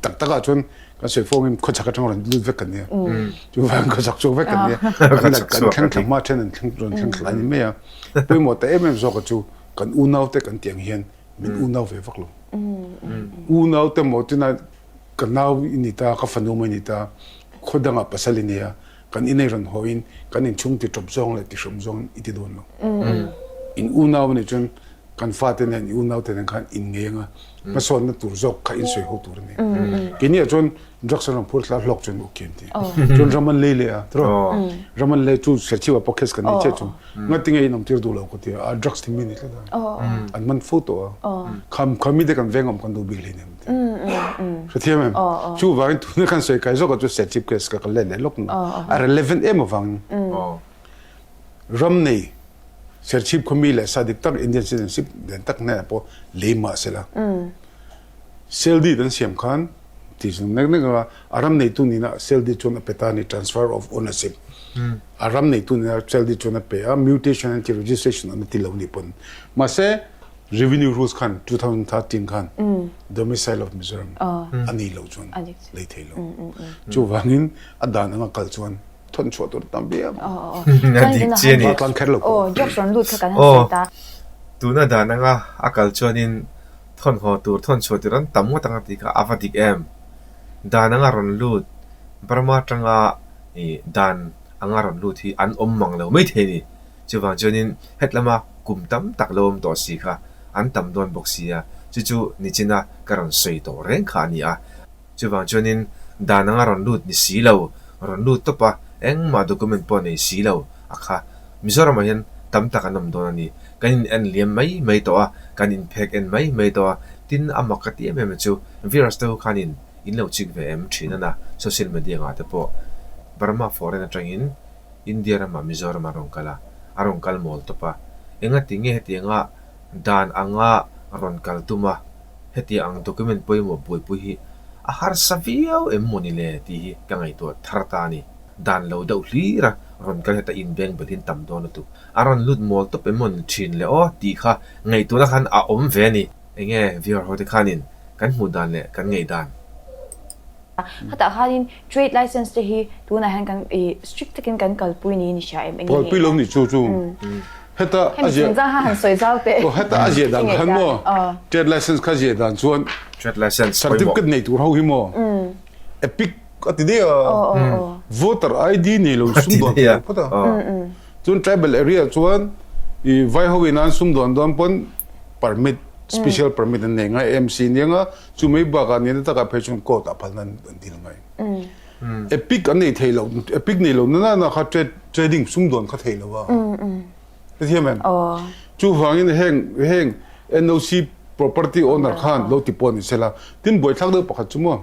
Tak takah chuan kan sawi fawngin khawchhak atang rawn lut vek kan nia. Chuvang khawchhak chhuak vek kan nia. Kan kan thleng thla hma then an thleng rawn thleng thla a ni mai a. Pawimawh ta em em zawk chu kan unau te kan tih ang hian min unau ve vak lo. Unau te maw tina ka nau i ni ta, ka fanu maw i ni ta, khaw dangah pasal i nei a, kan inei rawn haw in kan inchhung ti tawp zawng leh ti hrawm zawng i ti dawn lo. In unau a nih chuan. Kan fate nen i unaute nen khan inngei anga hmasawnna tur zawk kha insawi ho tur a ni. Keini ah chuan drugs an rawn phur thla hlawk chuan okay an ti. Chuan ram an lei leh a tiraw? Ram an lei chu Serchhip ah pawh case kan nei chiah chu ngati nge in awm tir duh lo ka ti a, drugs thing mi ni tlat a. An man fo tawh a. Kham khami te kan veng awm kan duh bik hleinem an ti. Hrethiam em? Chuvangin tuna kan sawi kai zawk ah chu Serchhip case ka kal let leh lawk na. A relevant em avangin ram nei Serchhip khawmi leh sa dik tak Indian citizenship lian tak hnenah pawh lei mah sela. Sale deed an siam khan tih chu nek nek anga a ram neitu nihna sale deed chuan a pe ta a ni transfer of ownership. A ram neitu nihna sale deed chuan a pe a mutation an ti registration an ti lo ni pawn. Mahse revenue rules khan 2013 khan domicile of Mizoram a nih loh chuan lei thei lo. Chuvangin a dan anga kal chuan Thawn chhuah tur tam viau. A dik chi a ni. Tlan kher lo pawh. Drugs rawn lut kha kan han sawi ta. Tuna dan anga a kal chuanin thawn haw tur thawn chhuah tur an tam ngawt anga tih kha a va dik em? Dan anga rawn lut Burma atanga dan anga rawn lut hi an awm mang lo mai thei a ni. Chuvang chuanin hetlama kum tam tak lo awm tawh si kha an tam dawn bawk si a, chu chu nichina ka rawn sawi tawh reng kha a ni a. Chuvang chuanin dan anga rawn lut ni si lo, rawn lut tawp a, engmah document pawh nei si lo a kha. Mizoramah hian tam tak an awm dawn a ni. Kan in en liam mai mai tawh a, kan in phek en mai mai tawh a, tin a mak ka ti em em a chu virus te ho khanin in lo chik ve em thin a na, social media ngah te pawh Burma foreign atangin India ramah Mizoram a rawn kal a, a rawn kal mawl tawp a, engati nge hetianga dan anga rawn kal tum a, Hetiang ang document pawimawh buaipui hi a harsa viau em maw ni le tih hi ka ngaihtuah thar ta a ni. Dan lo deuh hlir a, rawn kal heta inbeng belhin tam dawn lutuk. A rawn lut mawl tawp em maw ni thin le aw tih kha ngaihtuahna khan a awm ve a ni. Enge viewer ho te khanin kan hmuh dan leh kan ngaih dan. Khatah khanin trade license te hi tunah hian kan strict takin kan kalpui niin i hria em? Enge Kalpui lo ni chu chu. Heta a ziah han sawi zau teh. Aw heta a ziah dan khan maw trade license kha ziah dan chuan trade license certificate nei tur ho hi maw epic a ti dei a voter ID nei lo sumdawn thei lo phawt a chuan tribal area chuan i vai ho in an sumdawn dawn pawn permit special permit an nei ngai MC nia nga chu mai bakah nena takah phei chuan court ah phalna an dil ngai Epic an nei thei lo, epic nei lo na na na kha trade trading sumdawn kha thei lo a. Hrethiam em? Chuvangin heng heng NOC property owner khan lo ti pawh ni sela. Tin buaithlak deuh pakhat chu maw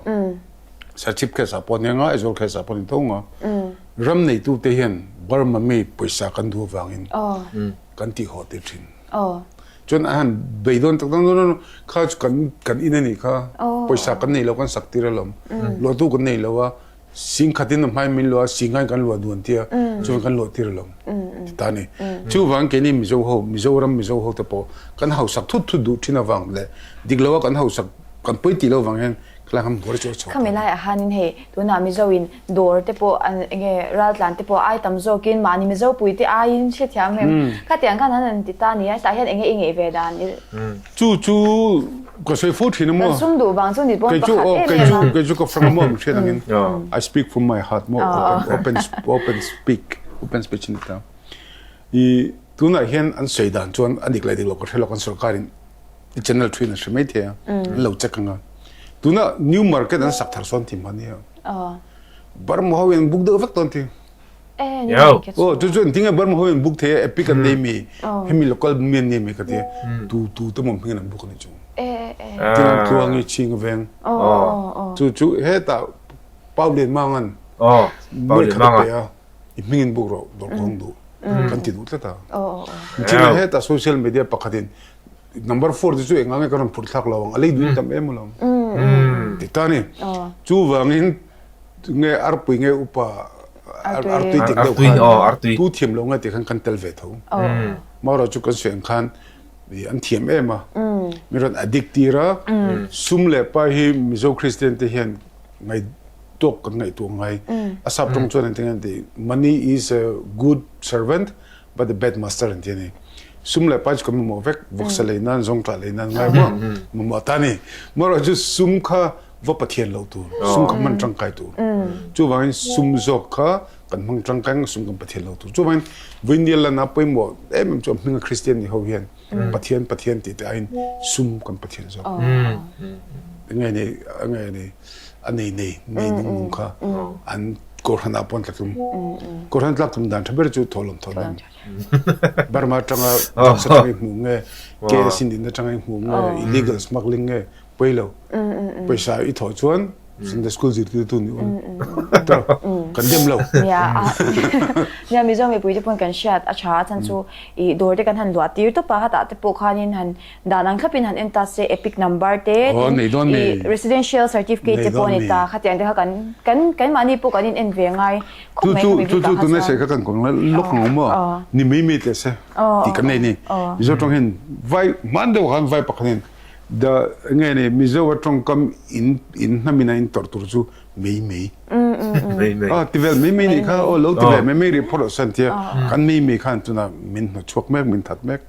Serchhip case ah pawh nia nga Aizawl case ah pawh ni tho nga. Ram neitu te hian Burma mi pawisa kan duh avangin kan tih haw tir thin. Chuan a han bei dawn tak tak no no kha chu kan kan in a nih kha pawisa kan nei lo kan sak tir alawm luahtu kan nei lo a sing khatin a hmai min luah a sing khan kan luah duan tia chuan kan luah tir alawm ti ta a ni chuvang keini Mizo ho Mizoram Mizo ho te pawh kan hausak thut thut duh thin avang leh dik lo a kan hausak kan pawi tih lo vang hian Khami laiah khanin hei tunah Mizo in dawr te pawh an enge raltlan te pawh ai tam zawkin mahni Mizo pui te aiin hrethiam em khatiang khan an han ti ta nia hetah hian enge i ngeih ve dan i Chu chu ka sawi fo thin a maw Kan sum duh vang chu ni pawn pakhat em em a Kei chu ka frank a maw min hriat angin I speak from my heart maw open open speak open speech a ni ta i tunah hian an sawi dan chuan a dik leh dik loh ka hre lo kan sorkarin i channel thin a hre mai thei a an lo check anga tuna new market an sak thar sawn thim ania Burma ho in book deuh vek tawn thi oh chu chu tinge Burma ho in book thei epic an nei mi hemi local mi an nei mi ka ti tu tu te mom hming an book ani chu tin tluang i ching veng chu chu heta Paulian mangan Paulian manga I hmingin buk rawh dawr kawng duh kan ti duh tlat a. China heta social media pakhatin number 4 te chu engah nge ka rawn phurh thlak lo ang a lei duh tam em alawm. Ti ta ni. Chuvangin nge arpui nge upa artui tik deuh khan tu thiam lo nge ti khan kan tel ve tho. Marawh chu kan sawi ang khan an thiam em a. Mi rawn addict tir a. Sum leh pa hi Mizo Christian te hian ngai tawk kan ngaihtuah ngai. A sap tawng chuan an ti an ti money is a good servant but a bad master an ti a ni. Sum leh pai chu kan mamawh vek, vawksa lei nan, zawngṭah lei nan ngai maw mamawh ta ni. Marawh chu sum kha va pathian loh tur, sum kha hman tangkai tur. Chuvangin sum zawk kha kan hmang tangkai ang, sum kan pathian loh tur. Chuvangin Vawinia lana pawimawh em em chu a hminga Kristian ni ho hian. Pathian Pathian tih te aiin sum kan Pathian zawk. Nge ni nge ni a nei nei nei nung nung kha an Kohhran ah pawh an tla tlum. Kohhran tlak tlum dan tha ber chu thawhlawm thawhlawm. Burma atanga drugs atanga i hmuh nge, KS in din atanga i hmuh nge, illegal smuggling nge pawi lo. Pawisa i thawh chuan Sunday school zirtirtu ni un. Kan dem lo. Nia, nia Mizo mipui te pawn kan hriat a tha a chan chu i dawr te kan han luah tir tawp a, hetah te pawh khanin han dan ang thlapin han en ta se epic number te tin i residential certificate te pawh a ni ta khatiang te kha kan kan keimahni pawh kan in en ve ngai khawp mai khami bikah kha chuan. Chu chu tuna sawi kha kan kawng lawk ang maw ni mai mai teh se tih kan nei ni. Mizo tawng hian vai hman deuh khan vai pakhat hian the nge ni Mizo a tawngkam in in hnamin a in tawrh tur chu mei mei a ti vel mei mei nih kha aw lo ti ve mei mei rih phawt rawh se an tia kan mei mei khan tuna min hnawt chhuak mek min that mek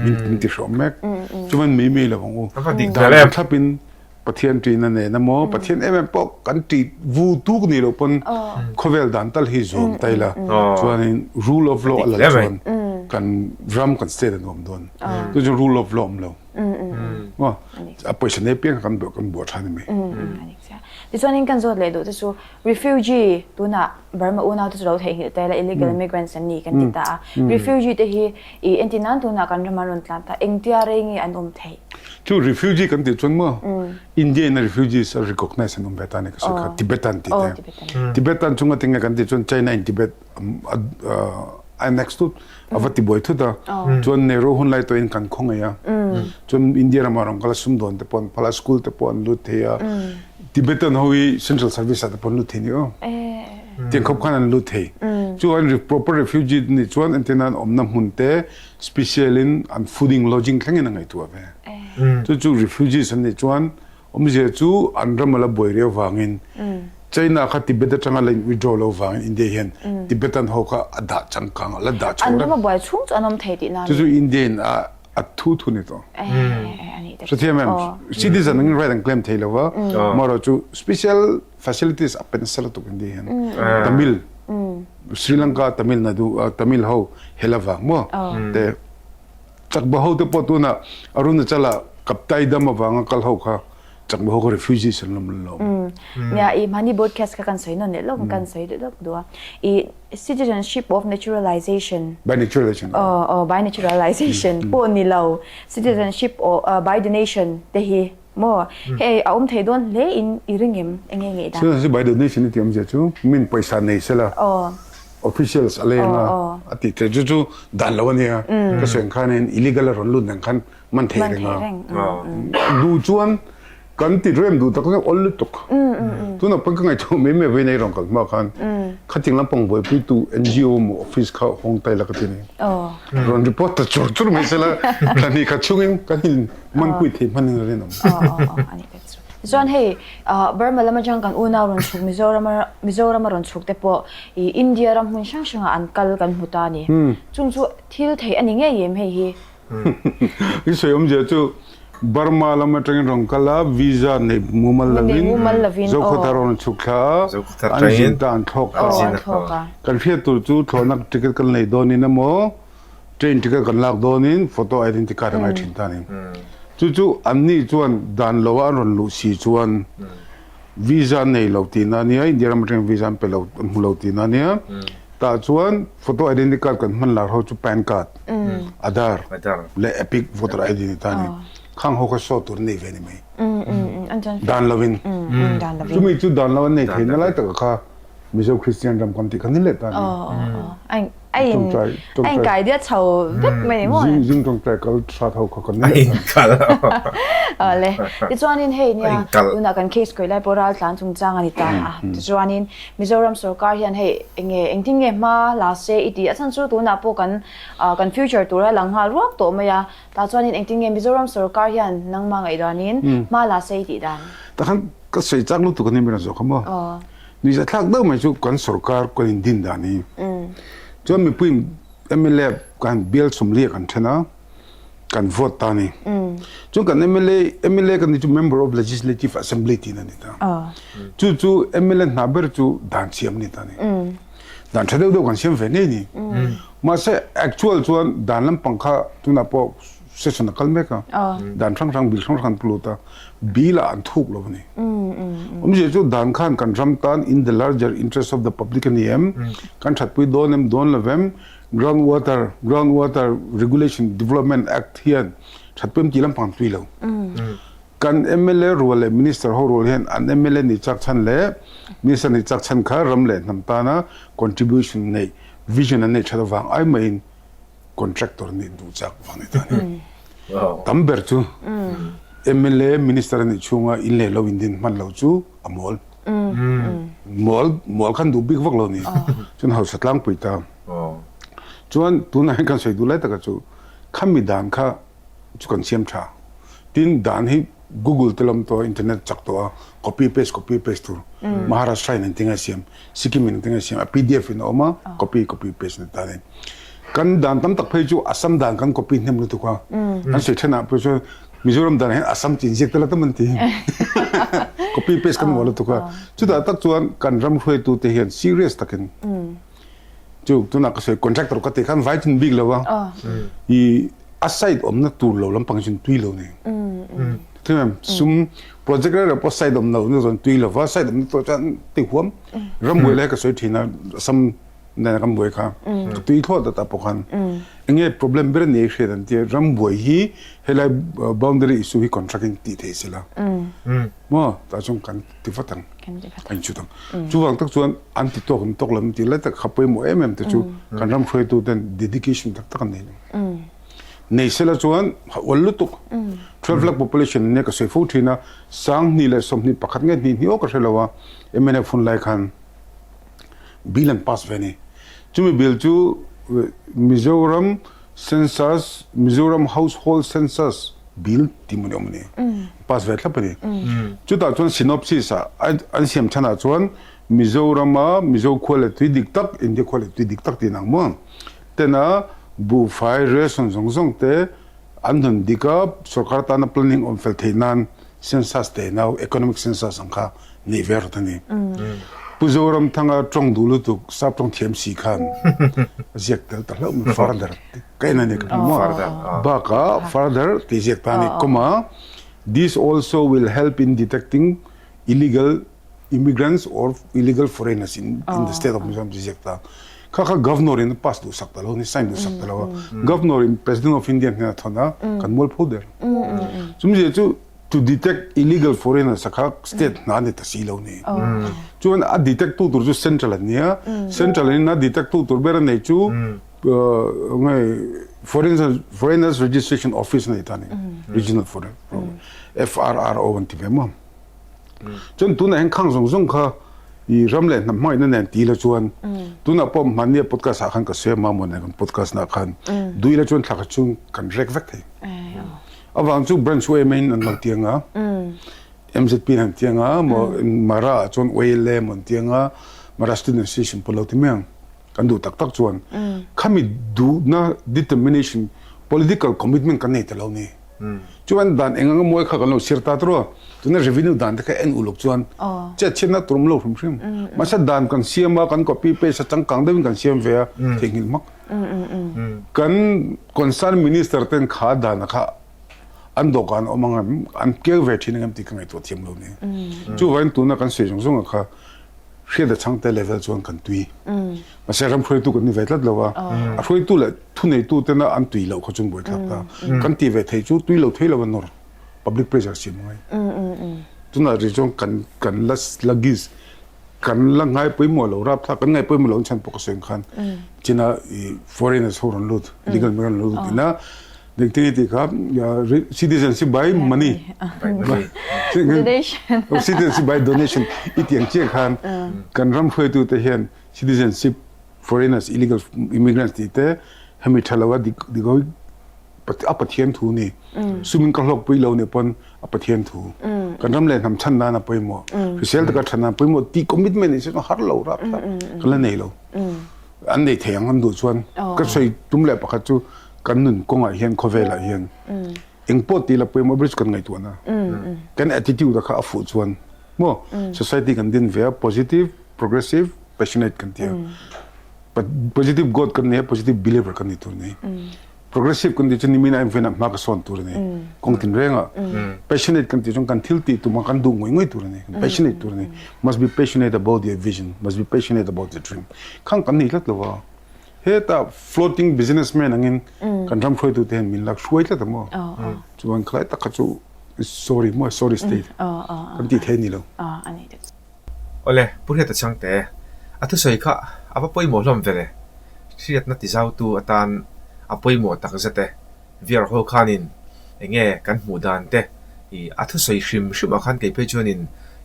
min min ti hrawm mek chuan mei mei lo ang u dan thlapin Pathian ṭihna nen emaw Pathian em em pawh kan ṭih vu tuk nih loh pawn khawvel dan tal hi zawm ta ila chuanin rule of law a lal chuan kan ram kan state a nuam dawn chu chu rule of law awm lo maw a pawisa nei piang kan kan buah tha ni mai. Tichuanin kan zawt leh duh te chu refugee tunah Burma unau te chu lo theihnghilh ta ila illegal immigrants an ni kan ti ta a refugee te hi I entir nan tunah kan ram an rawn tlan ta, engtia rei nge an awm theih? Chu refugee kan tih chuan maw India in a refugees a recognize an awm ve ta ni ka sawi kha Tibetan tih te. Tibetan chunga tinge kan tih chuan China in Tibet a annex thut a va ti buai thut a chuan Nehru hun lai tawhin kan khaw ngei a chuan India ramah rawn kal a sumdawn te pawh an phal a school te pawh an lut thei a Tibetan ho hi central service ah te pawh an lut thei ni aw. Tiang khawp khan an lut thei. Chu an proper refugee nih chuan entirna an awmna hmun te special in an fooding lodging thleng in a ngaihtuah ve. Chu chu refugees an nih chuan awmzia chu an ram a la buai riau vangin China kha Tibet atanga la in withdraw lo vangin India hian Tibetan ho kha a dah changkang a la dah chho reng. An ram a buai chhung chu an awm thei tihna a ni. Chu chu India in a a thu thu ni tawh. Hrethiam em? Citizen angin right an claim thei lo va, amaherawhchu chu special facilities a pe nasa lutuk in ti hian Tamil Sri Lanka Tamil Nadu Tamil ho hel avang maw te Chakma ho te pawh tuna Arunachal ah Kaptai dam avanga kal ho kha Chakma ho kha refugees an lawm lo. Nia i hmani broadcast kha kan sawi nawn leh lawk kan sawi leh lawk duh a i citizenship of naturalization by naturalization aw aw by naturalization pawh ni lo citizenship by donation te hi Maw? Hei a awm thei dawn hle in i ring em? Eng nge ngeih dan? Citizenship by donation i tih awmzia chu min pawisa nei sela officials a leng a a tih theih chu chu dan lo a nia. Ka sawi ang khanin illegal a rawn lut nen khan man thei reng a. Duh chuan kan ti rem duh tak tak awl lutuk. Tunah pawn ka ngaihtuah mai mai vawiin ei rawn kal hma khan khating lampang buaipuitu NGO maw office kha hawng ta ila ka ti ni. Rawn report ta chur chur mai sela thla khat chhungin kan in Man pui thei hman in a rinawm. Tichuan hei Burma lam atang kan unau rawn chhuk Mizoram Mizoram a rawn chhuk te pawh i India ram hmun hrang hrangah an kal kan hmu ta a ni. Chung chu thil theih a ni ngei em hei hi? I sawi awmzia chu Burma lam atangin rawn kal a, visa nei mumal lovin Zokhawthar rawn chhuk thla a, an zin ta an thlawk ta. Kan hriat tur chu thlawhna ticket kan lei dawnin emaw Train ticket kan lak dawnin photo identity card a ngai thin ta a ni. Chu chu anni chuan dan loa an rawn luh si chuan visa an nei lo tihna a nia, India ram atangin visa an pe lo, an hmu lo tihna a nia. Tah chuan photo identity card kan hman lar ho chu pan card, Aadhaar leh Epic voter ID ni ta a ni. Khang ho kha show tur an nei ve ni mai. Dan lovin. Chumi chu dan lo an nei theihna lai taka kha Mizo Kristian ram kan tih kha ni leh ta a ni. A in a in kai diat chho vek mai ni maw? Zing zing tawngtai kal hrat ho kha kan ni leh ta. Awle. Tichuanin hei nia tunah kan case khawih lai pawh raltlan chungchang a ni ta a. Tichuanin Mizoram sorkar hian hei enge engtin nge hma la se i ti a chhan chu tunah pawh kan kan future tura lang nghal ruak tawh mai a. Tah chuanin engtin nge Mizoram sorkar hian nangmah ngaihdanin hma la se i tih dan? Takhan ka sawi chak lutuk a ni mai zawk a maw? Nuihzathlak deuh mai chu kan sorkar kan indin dan hi. Chuan mipui mla kan bial sawmli kan then a, kan vote ta a ni. Chuan kan mla, mla kan nih chu Member of Legislative Assembly tiin a ni ta. Chu chu mla hna ber chu dan siam a ni ta a ni. Dan tha deuh deuh kan siam ve ngei ni. Mahse actual chuan dan lampang kha tunah pawh. session a kal mek a, dan hrang hrang bill hrang hrang an pu lut a, bill ah an thuk lo a ni. Awmzia chu dan khan kan ram tan in the larger interest of the public a ni em, kan thatpui dawn em dawn lo em, ground water, ground water regulation development act hian thatpui em tih lampang tui lo. Kan mla rual leh minister ho rual hian an mla nih chak chhan leh minister nih chak chhan kha ram leh hnam tana contribution neih vision an neih that avang ai maiin contractor nih duh chak vang ni ta ni. Tam ber chu mla minister anih chhunga in leh lo in din hman lo chu a mawl. Mawl mawl khan duh bik vak lo ni. Chuan hausa tlangpui ta. Chuan tunah hian kan sawi duh lai taka chu khami dan kha chu kan siam tha. Tin, dan hi Google te lam tawh a, internet chak tawh a, copy paste copy paste tur. Maharashtra in engtin nge siam, Sikkim in engtin nge siam, a pdf in a awm a, copy copy paste ni ta ni. Kan dan tam tak phei chu Assam dan kan copy hnem lutuk a, kan sawi thenah pawh chuan Mizoram danah hian Assam chin ziak te la tam an ti. Copy paste kan uar lutuk a. Chutah tak chuan kan ram hruaitu te hian serious takin chu tunah ka sawi contractor ka tih khan vai chin bik lo a i a site awmna tur lo lampang chin tui lo ni thim sum project re pawh site awm lo na zawn tui lo va site awmna tur chuan ti huam rambuai lai ka sawi thin a sam nena kan buai kha ka tui thlawt ta pawh khan enge problem ber ni hriat an tia rambuai hi helai boundary issue hi contract in ti thei sela Maw tah chuan kan ti vat ang, a inchhut ang. Chuvang tak chuan an ti tawk an tawk lo an ti lai tak kha pawimawh em em te chu kan ram hruaitu ten dedication tak tak an nei lo. Nei sela chuan ha ual lutuk. 12 lakh population ania ka sawi fo thin a, 20 leh 21 nge hnih hnih aw ka hre lo a, mnf hun lai khan bill an pass ve a ni. Chumi bill chu Mizoram Census, Mizoram Household Census, Bill tih maw ni awm a ni. Pass ve thlap a ni. Chutah chuan synopsis ah an siam chhanah chuan Mizorama Mizo khua leh tui dik tak, India khua leh tui dik tak tih nang maw? Tena buhfai ration zawng zawng te an hawn dik a, sorkar tana planning awm fel theih nan census te nau economic census ang kha neih ve rawt a ni. Pu Zoramthanga tawng duh lutuk sap tawng thiam si khan a ziak tel ta hlauh mai further ka en a ni ka hmu maw? Bakah further tih ziak ta a ni comma this also will help in detecting illegal immigrants or illegal foreigners in in the state of Mizoram tih ziak ta. Kha kha governor in a pass duh sak ta lo a ni sign duh sak ta lo a governor in president of India hnenah thawn a kan mualpho der. Chumzia chu To detect illegal foreigners a kha state hna ni ta si lo ni. Chuan a detect tu tur chu central an nia. Central in a detect tu tur ber a nei chu ngai foreigners foreigners registration office nei ta ni. Regional foreign FRRO an ti ve maw. Chuan tunah hian khang zawng zawng kha i ram leh hnam hmangaihna nen ti ila chuan tunah pawh hmannia podcast ah khan ka sawi a mamawh nen kan podcast nah khan duh ila chuan thla khat chhung kan rek vek thei. Avang chu branch yma in an lo ti anga, MZP in an ti anga, maw Mara ah chuan YLA maw an ti anga, Mara Student Association pawh lo ti mai ang. Kan duh tak tak chuan khami duhna determination political commitment kan nei ta lo ni. Chuan dan eng anga mawi kha kan lo sir ta tawh a, tuna revenue dan te kha en uluk chuan chet chhiatna tur awm lo hrim hrim. Mahse dan kan siam a, kan copy paste a changkang deuhin kan siam ve a, theihnghilh hmak. Kan concern minister ten kha dan kha an dawhkan awm ang em, an keu ve thin ang em tih ka ngaihtuah thiam lo ni. Chuvangin tuna kan sawi zawng zawng kha hriat a chhangte level chuan kan tui. Mahse ram hruaitu kan ni ve tlat lo a, a hruaitu leh thuneitu tena an tui loh kha chuan buaithlak ta. Kan ti ve thei chu tui lo thei lo a nawr, public pressure siam a ngai. Tunah rih chuan kan kan la sluggish Kan la ngai pawimawh lo rapthlak kan ngai pawimawh lo chhan pawh ka sawi ang khan china i foreigners ho rawn lut legal migrant rawn lut ina engtin nge tih kha citizenship by money donation citizenship by donation i tiang chiah khan kan ram hruaitu te hian citizenship foreigners illegal immigrants tih te hemi tha lo a dik dik a Pathian thu ni. Sumin ka hlawk pui lo nih pawn a Pathian thu. Kan ram leh hnam chhan nan a pawimawh. Hrisel taka than nan pawimawh ti commitment in har lo rap rap ka la nei lo. An nei thei ang an duh chuan ka sawi tum leh pakhat chu kan nun kawngah hian khawvelah hian engpawh ti la pawimawh ber chu kan ngaihtuahna. Kan attitude kha a fuh chuan maw society kan din ve a positive progressive passionate kan ti a. Positive God kan nei a positive believer kan ni tur ni. Progressive kan tih chu nimin a inven ah hma ka sawn tur a ni. Kawng tin reng ah passionate kan tih chuan kan thil tih tum ah kan duh ngawih ngawih tur a ni. Kan passionate tur a ni. Must be passionate about your vision, must be passionate about your dream. Khang kan nei tlat lo a. Heta floating businessman angin kan ram hruaitu te hian min lak hruai tlat a maw. Chuan khalai tak kha chu sorry maw sorry state kan tih thei a ni lo. Awle, Pu Hriata Chhangte, a thusawi kha a va pawimawh hlawm ve le. Hriatna tizautu atan a pawimawh tak zet e. Viar ho khanin eng nge kan hmuh dan te i a thusawi hrim hrim ah khan kei phei chuanin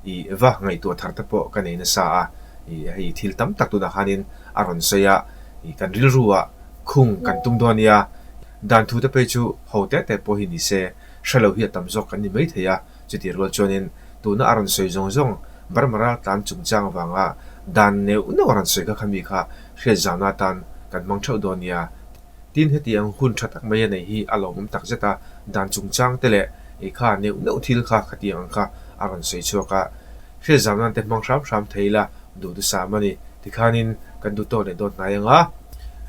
i va ngaihtuah thar te pawh ka nei nasa a, i hei thil tam tak tunah khanin a rawn sawi a, i kan rilru ah khung kan tum dawn nia, dan thu te phei chu ho te te pawh hi ni se hre lo hi a tam zawk kan ni mai thei a, chutih rual chuanin tuna a rawn sawi zawng zawng Burma raltlan chungchang avanga dan neuh neuh a rawn sawi kha khami kha hriat zahna atan kan hmang theuh dawn nia. Tin, heti ang hun tha tak mai a neih hi a lawmawm tak zet a, dan chungchang te leh ei kha neuh neuh thil kha khatiang ang kha a rawn sawi chhuak a, hriat zam nan te hmang hram hram thei ila duh dusam a ni. Tikhanin kan duh tawk leh dawn hnai ang a,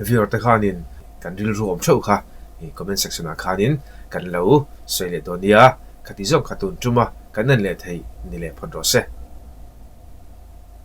viewer te khanin kan rilru awm theuh kha comment section ah khanin kan lo sawi leh dawn nia, khati zawng kha tun tum a kan en leh theih ni leh phawt rawh se.